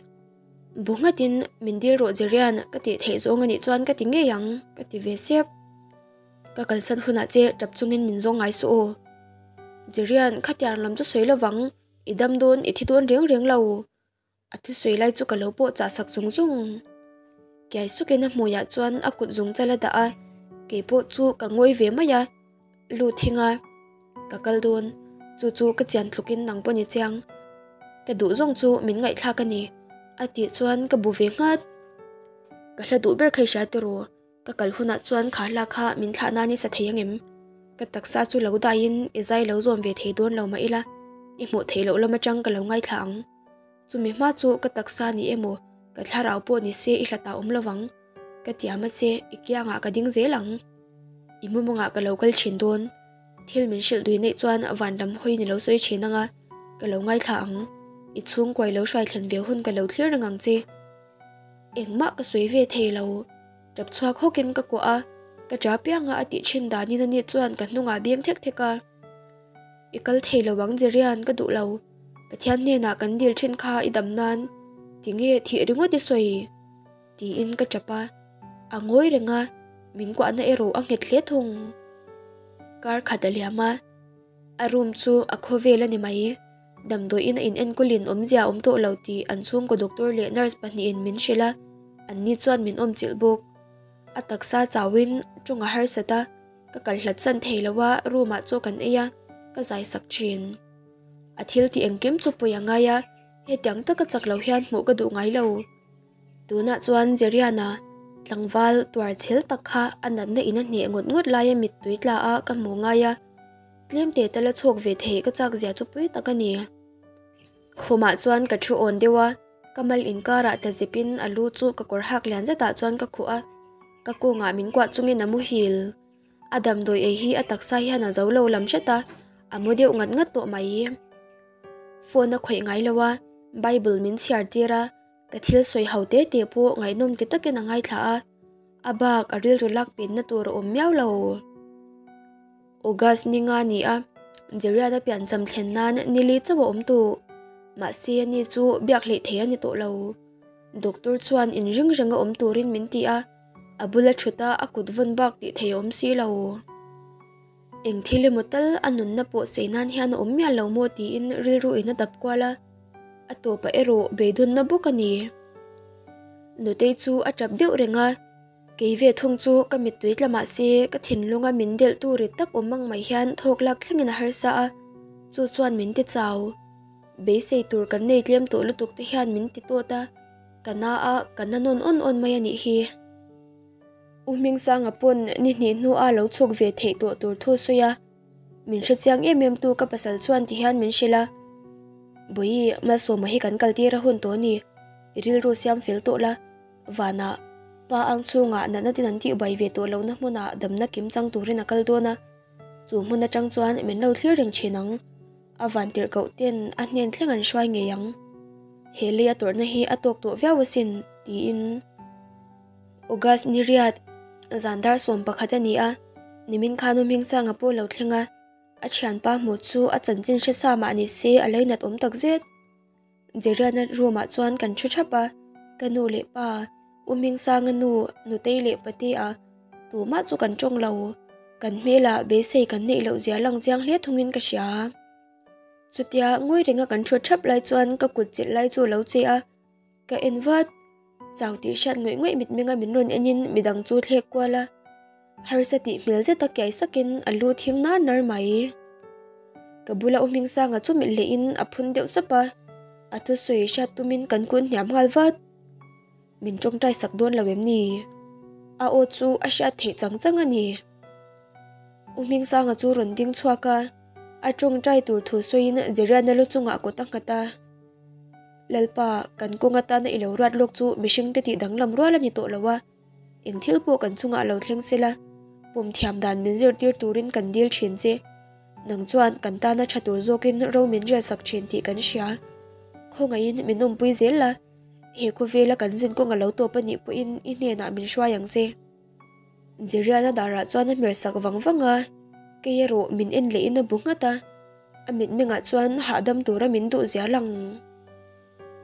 Bu nghatin min dil rawh Jerian ka tih theih zawng anih chuan ka ti ngei ang ka ti ve sep. Ka kalsan hunah che tap chungin min zawng ngai suh aw. Jerian khatiang lam chu sawi lovang i dam dawn i thi dawn reng reng lo. A thusawi lai chu ka lo pawh chah sak zung zung. Kiai sukin a hmuiah chuan a kut zung chal a dah a, kei pawh chu ka ngawi ve mai a, lut thing a, ka kal dawn, chu chu ka chian tlukin nang pawh ni chiang. Ka duh zawng chu min ngaihthlak a ni, a tih chuan ka bu ve nghat. Ka hla duh ber kha i hria tiraw? Ka kal hunah chuan kha hla kha min thlah nan i sa thei angem? Ka taksa chu lo daiin i zai lo zawm ve thei dawn lo mah ila, i hmuh theih loh lam atang ka lo ngaithla ang. Chumi hma chu ka taksa ni emaw, ka thlarau pawh ni se i hlatah awm lovang. Ka tiam a che, i kiangah ka ding zel ang. I mumawngah ka lo kal thin dawn. Thil min hrilh dui neih chuan van lam hawi ni lo sawi thin anga, ka lo ngaithla ang. I chhungkuai lo hruai thlen ve hun ka lo thlir reng ang che. Engmah ka sawi ve thei lo. Tap chhuak hawkin ka kuah a, ka ṭa pianga a tih ṭhin danin ani chuan ka hnungah beng thek thek a. I kal thei lo ang Jerian ka duh lo. Pathian hnenah kan dil ṭhin kha i dam nan tinge thih ringawt i sawi? tiin ka ṭap a. A ngawi reng a, min kuahna erawh a nghet hle thung. Kar khat a liam a, a room chu a khawvel a ni mai. Damdawiin a inenkulin awmzia a awm tawh lo tih an chhungkaw doctor leh nurse pahnihin min hrilh a, anni chuan min awm chilh bawk. A taksa chauhin tawng a harsat a, ka kal hlat san thei lo a, room ah chaw kan ei a, ka zai sak thin. A thil tih engkim chu pawi a ngai a, hetiang taka chak lo hian hmuh ka duh ngai lo. Tunah chuan Jeriana tlangval tuar chhel tak kha a natna in a hneh ngawt ngawt laia mittui tla a ka hmu ngai a, Tlem te tala chhuak ve theih ka chak zia chu pui tak a ni. Khumah chuan ka thu awn deuh a, ka mal inkarah tla zepin a lu chu ka kawr hak lian zetah chuan ka khuh a, ka kawngah min kuah chungin a muhil. A damdawi ei hi a taksa hian a zo lo lam hret a, a mu deuh ngat ngat tawh mai. Phone a khawih ngai lo a, Bible min chhiar tir a, ka thil sawi ho te te pawh ngaihnawm ti takin a ngaithla a, a bak a rilru lak penna tur a awm miau lo. August ni nga ni a, Jeriana piancham thlen nan nili chauh a awm tawh. Mahse ani chu biak hleih thei a ni tawh lo. Doctor chuan inring renga awm turin min ti a, a bula thut a a kut vawn bak tih thei a awm si lo. Eng thil emaw tal a nunna pawh sei nan hian a awm miah lo maw tiin rilru in a dap kual a, a tawpah erawh beidawnna bawk a ni. Nutei chu a tap deuh reng a. Kei ve thung chu ka mittui tla mah se ka thinlunga min delhtu rit tak awm ang mai hian thawk lak thlengin a harsa a, chu chuan min ti chau. Beisei tur kan nei tlem tawh lutuk te hian min ti tawt a, ka na a, ka na nawn awn awn mai a nih hi. U Hmingsanga pawn ni hnih hnua lo chhuk ve theih tawh tur thu sawi a, min hre chiang em em tu ka pasal chuan ti hian min hrilh a, Bawihi, Malsawma hi kan kaltir a hun tawh a ni, i rilru siam fel tawh la. Vanah, pa ang chhungah natna tin an tihbai ve tawh lohna hmunah damna kim chang turin a kal dawn a, chu hmun atang chuan min lo thlir reng thin ang. A van tirhkoh ten a hnen thleng an hruai ngei ang. He lei a tawrhna hi a tawk tawh viau asin, tiin. August ni riat, zan dar 11 a ni a, nimin khan u Hmingsanga pawh lo thleng a, a thianpa hmuh chu a chanchin hre sa mah ni se a leinat awm tak zet. Jeriana room ah chuan kan thu thap a, ka nu leh pa, U Hmingsanga nu, Nutei leh Patea, tumah chu kan tawng lo. Kan hmelah beisei kan neih loh zia lang chiang hle thungin ka hria. Chutia ngawi renga kan thu thap lai chuan ka kut chilh lai chu a lo che a, ka en vat. Chau tih hriat ngawih ngawih mitmenga min rawn enin midang chu thlek kual a. Harsa tih hmel zeta kiai sakin a lu thing nar nar mai. Ka bula U Hmingsanga chu mit lehin a phun deuh sap a, a thusawi hriat tumin kan kun hniam nghal vat. Min tawngtai sak dawn lo em ni? A aw chu a hriat theih chang chang a ni. U Hmingsanga chu rawn ding chhuak a, a tawngtai tur thu sawiin Jeriana lu chungah kut a nghat a. Lalpa, kan kawng atana i lo ruat lawk chu mihringte tih danglam rual a ni tawh lo a. Eng thil pawh kan chungah lo thleng se la, pawm thiam dan min zirtir turin kan dil thin che. Nang chuan kan tana tha tur zawkin ro min rialsak thin tih kan hria. Khawngaihin min awmpui zel la, he khawvela kan zin kawng a lo tawp a nih pawhin i hnenah min hruai ang che. Jeriana darah chuan a hmer sak vang vang a, kei erawh min en lehin a bu nghat a, a mitmengah chuan hahdam tura min duh zia lang.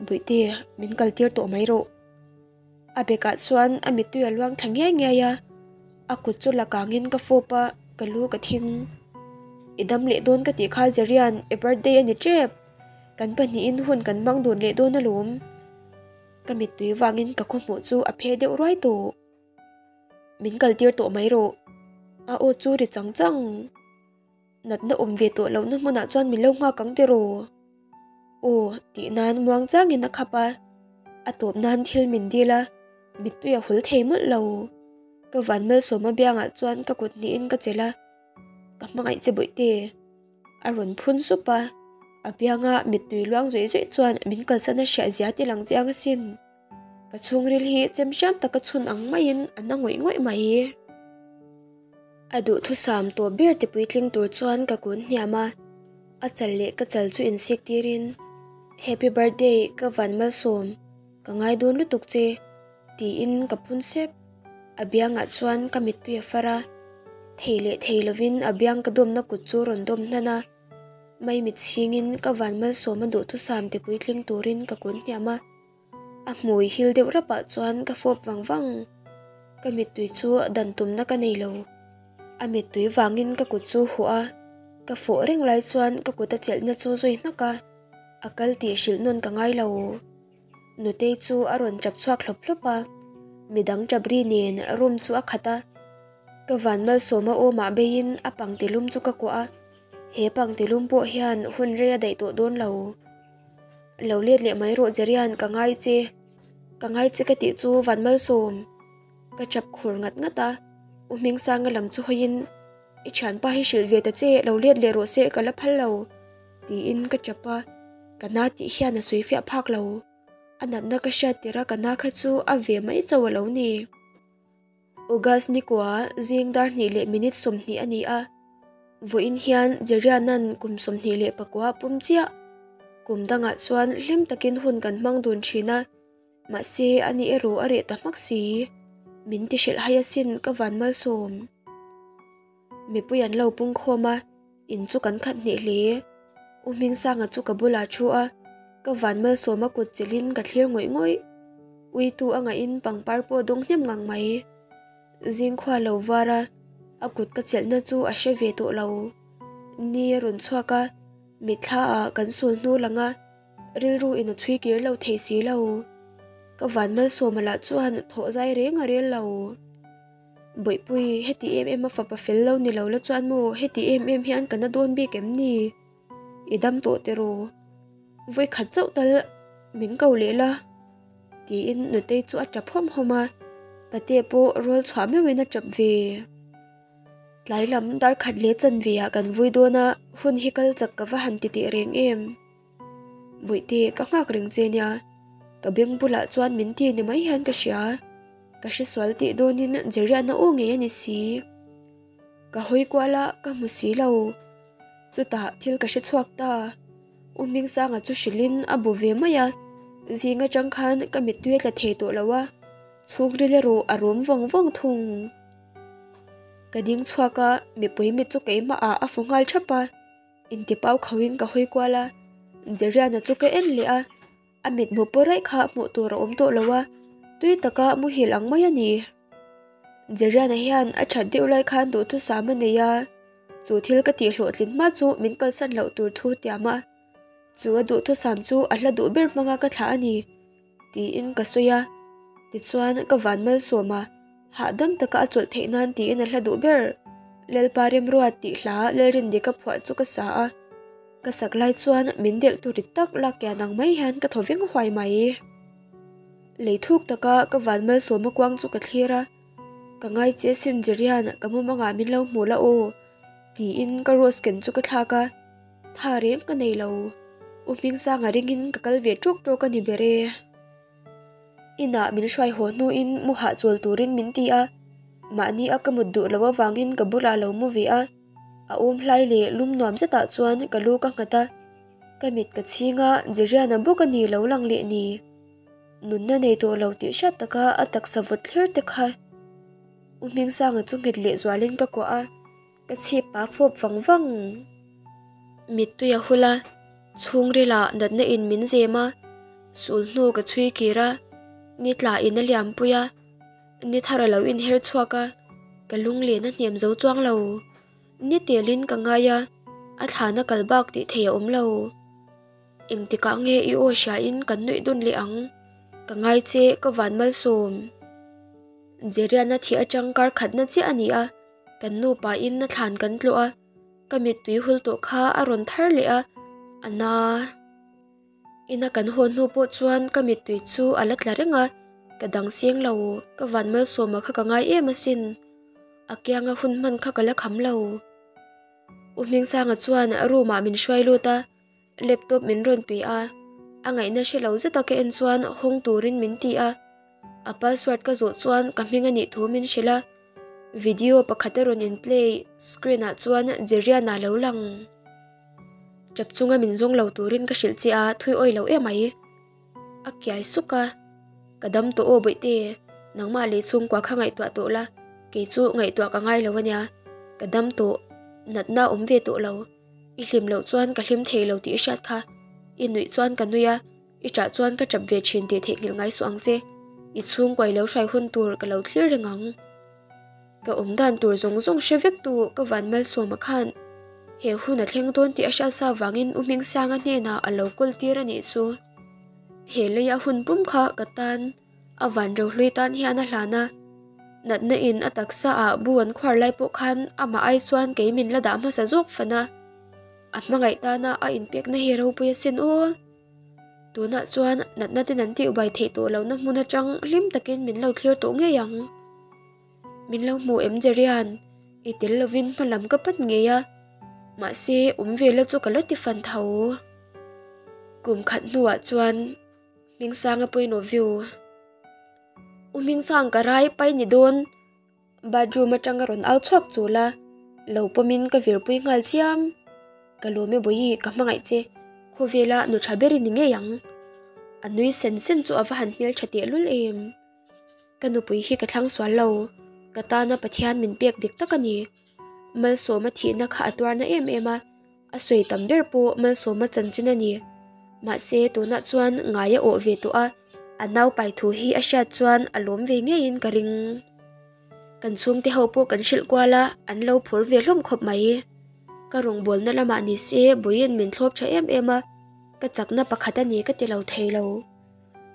Bawihte, min kaltir tawh mai rawh. A bekah chuan a mittui a luang thla ngiai ngiai a, a kut chu la kangin ka fawp a, ka lu ka thing. I dam leh dawn ka tih kha Jerian, i birthday a ni tep. Kan pahnihin hun kan hmang dun leh dawn alawm. Ka mittui vangin ka khawhmuh chu a phe deuh ruai tawh. Min kaltir tawh mai rawh. A aw chu ri chang chang. Natna awm ve tawh lohna hmunah chuan min lo nghak ang tiraw? Aw tih nan muang changin a khap a, a tawp nan thil min dil a, mittui a hul thei mawlh lo. Ka van malsawma biangah chuan ka kut hnihin ka chelh a, ka hmangaih che bawihte. A rawn phun sup a, a bianga mittui luang zawih zawih chuan min kalsan a hriah zia ti lang chiang asin. Ka chhungril hi chem hriam taka chhun ang maiin a na ngawih ngawih mai. A duhthusam tawp ber ti puitling tur chuan ka kun hniam a, a chal leh ka chal chu insik tirin, Happy birthday ka van malsawm, ka ngai dawn lutuk che, tiin ka phun sep. A biangah chuan ka mittui a far a, thei leh thei lovin a biang ka dawmna kut chu rawn dawm hnan a, maimit chhingin ka van malsawm a duhthusam ti puitling turin ka kun hniam a. A hmui hil deuh rapah chuan ka fawp vang vang. Ka mittui chu dan tumna ka nei lo. A mittui vangin ka kut chu huh a, ka fawh reng lai chuan ka kut a chelhna chu zui hnak a, a kal tih hrilh nawn ka ngai lo. Nutei chu a rawn tap chhuak hlawp hlawp a, midang tap ri nen room chu a khat a. Ka van malsawma awmah beiin a pangtilum chu ka kuah a, he pangtilum pawh hian hun rei a daih tawh dawn lo. Lo let leh mai rawh Jerian ka ngai che, ka ngai che ka tih chu van malsawm. Ka chap khur ngat ngat a, U Hmingsanga lam chu hawiin I thianpa hi hrilh ve ta che lo let leh rawh se ka la phal lo tiin ka chap a, ka na tih hian a sawi fiah phak lo. A natna ka hriat tirh a ka na kha chu a ve mai chauh a lo ni. August nikua zing dar hnih leh minute 20 a ni a, vawiin hian Jeriana'n kum 21 a pum chiah. Kum dangah chuan hlim takin hun kan hmang dun thin a, mahse ani erawh a reh ta hmak si. Min ti hrilh hai asin ka van malsawm. Mipui an lo pung khawm a, in chu kan khat hneh hle. U Hmingsanga chu ka bulah thu a, ka van malsawma kut chelhin ka thlir ngawih ngawih. Uitu a ngahin pangpar pawh dawng hnem ngang mai. Zingkhua lo var a, a kut ka chelhna chu a hre ve tawh lo. Ni a rawn chhuak a, mitthla ah kan sul hnu lang a, rilru in a chhui kir lo thei si lo. Ka van malsawma lah chuan thawh zai reng a rel lo. Bawihpui, heti em em a fapa fel lo ni lo la chuan maw heti em em hian ka na dawn bik em ni? I dam tawh tiraw? Vawikhat chauh tal min ko leh la? Tiin Nutei chu a tap hawm hawm a, Pate pawh rual chhuah meuhin a tap ve. Tlai lam dar khat leh chanve ah kan vui dawn a, hun hi kal chak ka va han ti teh reng em? Bawihte, ka nghak reng che nia. Ka beng bulah chuan min ti ni mai hian ka hria. Ka hresual tih dawnin Jeriana aw ngei a ni si. Ka hawi kual a, ka hmu si lo. Chutah thil ka hre chhuak ta. U Hmingsanga chu hrilhin a bu ve mai a, zing atang khan ka mittui a tla thei tawh lo a, chhungril erawh a rum vawng vawng thung. Ka ding chhuak a, mipui mit chu keimahah a fu nghal thap a. Intipau khauhin ka hawi kual a, Jeriana chu ka en leh a, a mithmu pawh raih kha hmuh tur a awm tawh lo a, tui taka muhil ang mai a ni. Jeriana hian a that deuh lai khan duhthusam a nei a, chu thil ka tih hlawhtlin hma chu min kalsan loh tur thu tiam a, chu a duhthusam chu a hla duh ber hmanga ka thlah a ni. Tiin ka sawi a, tichuan ka van malsawm a, hahdam taka a chawlh theih nan tiin a hla duh ber. Lalpa Remruat tih hla Lalrindika phuah chu ka sa a, ka sak lai chuan min delh tur rit tak lak kian ang mai hian ka thaw veng huai mai. Lei thuk taka ka van malsawm a kuang chu ka thlir a, ka ngai che asin Jerian ka mumangah min lo hmu la aw tiin ka rose ken chu ka thlak a. Tha reng ka nei lo. U Hmingsanga ringin ka kal ve ṭawk ṭawk a ni ber e. Inah min hruai haw hnuin mu hahchawl turin min ti a, mahni a ka mut duh loh avangin ka bulah lo mu ve a. A awm hlai leh lum nuam zetah chuan ka lu ka nghat a. Ka mit ka chhing a, Jeriana bawk a ni lo lang leh ni. Nunna nei tawh lo tih hriat taka a taksa vawt thler te kha. U Hmingsanga chu nghet leh zualin ka kuah a, ka chhip a fawp vang vang. Mittui a hul a, chhungrilah natna in min zem a, sul hnu ka chhui kir a, ni tla in a liampui a, ni thar a lo inher chhuak a, ka lunglen a hnem zo chuang lo. Ni telin ka ngai a, a thlana kal bak tih thei a awm lo. Engtikah nge i aw hriain kan nuih dun leh ang? Ka ngai che, ka van malsawm. Jeriana thih atang kar khatna chiah a ni a, kan nupa in a thlan kan tlawh a, ka mittui hul tawh kha a rawn thar leh a, a na. Ina kan haw hnu pawh chuan ka mittui chu a la tla reng a, ka dang seng lo, ka van malsawma kha ka ngai em asin. A kianga hun hman kha ka la kham lo. U Hmingsanga chuan room ah min hruai lut a, laptop min rawn pe a, a ngaihna hre lo zeta ka en chuan hawng turin min ti a, a password ka zawh chuan ka hming a nih thu min hrilh a, video pakhat a rawn in play screen ah chuan Jeriana lo lang. Tap chunga min zawng lo turin ka hrilh che a, thui awi lo emai. A kiai suk a, Ka dam tawh aw Bawihte, nangmah leh chhungkua kha ngaihtuah tawh la, kei chu ngaihtuah ka ngai lo ania, ka dam tawh, natna awm ve tawh lo, i hlim loh chuan ka hlim thei lo tih i hriat kha, i nuih chuan ka nui a, i ṭah chuan ka ṭap ve ṭhin tih theihnghilh ngai suh ang che, i chhungkua i lo hrai hun tur ka lo thlir reng ang. Ka awm dan tur zawng zawng hre vek tu ka van Malsawma khan he hun a thleng dawn tih a hriat sa vangin U Hmingsanga hnenah a lo kawl tir a nih chu. He leia hun pum kha ka tan a van rohlui tan hian a hlan a, natna in a taksa ah bu an khuar lai pawh khan amah ai chuan kei min la dah hmasa zawk fan a, a hmangaih tana a inpekna hi ropui asin aw. Tunah chuan natna ten an tihbuai theih tawh lohna hmun atang hlim takin min lo thlir tawh ngei ang. Min lo hmu em Jerian, i tel lovin hma lam ka pan ngei a, mahse awm ve la chu ka la ti fan tho. Kum khat hnuah chuan Hmingsanga point of view. U Hmingsang ka rai pai ni dawn. Bathroom atang a rawn au chhuak chul a, lo pawmin ka virpui nghal chiam. Ka lawm e Bawihi, ka hmangaih che, khawvela nu tha ber i ni ngei ang. A nui sen sen chu a va han hmeltha tehlul em. Ka nupui hi ka thlang sual lo, ka tana Pathian min pek dik tak a ni. Malsawma thihna kha a tuarna em em a, a sawi tam ber pawh Malsawma chanchin a ni. Mahse tunah chuan ngai a awh ve tawh a, a naupai thu hi a hriat chuan a lawm ve ngeiin ka ring. Kan chhungte ho pawh kan hrilh kual a, an lo phur ve hlawm khawp mai. Ka rawngbawlna lamah ni se buiin min thlawp tha em em a, ka chakna pakhat a ni ka ti lo thei lo.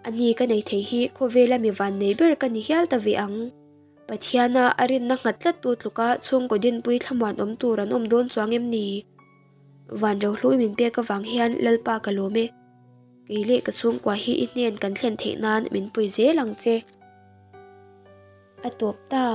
A ni ka nei thei hi khawvela mi vannei ber ka ni hial ta ve ang. Pathiana a rinna nghat tlattu tluka chhungkaw dinpui thlamuan awm tur an awm dawn chuang em ni? Van rohlui min pek avang hian Lalpa ka lawm e. Kei leh ka chhungkua hi i hnen kan thlen theih nan min pui zel ang che. A tawp ta.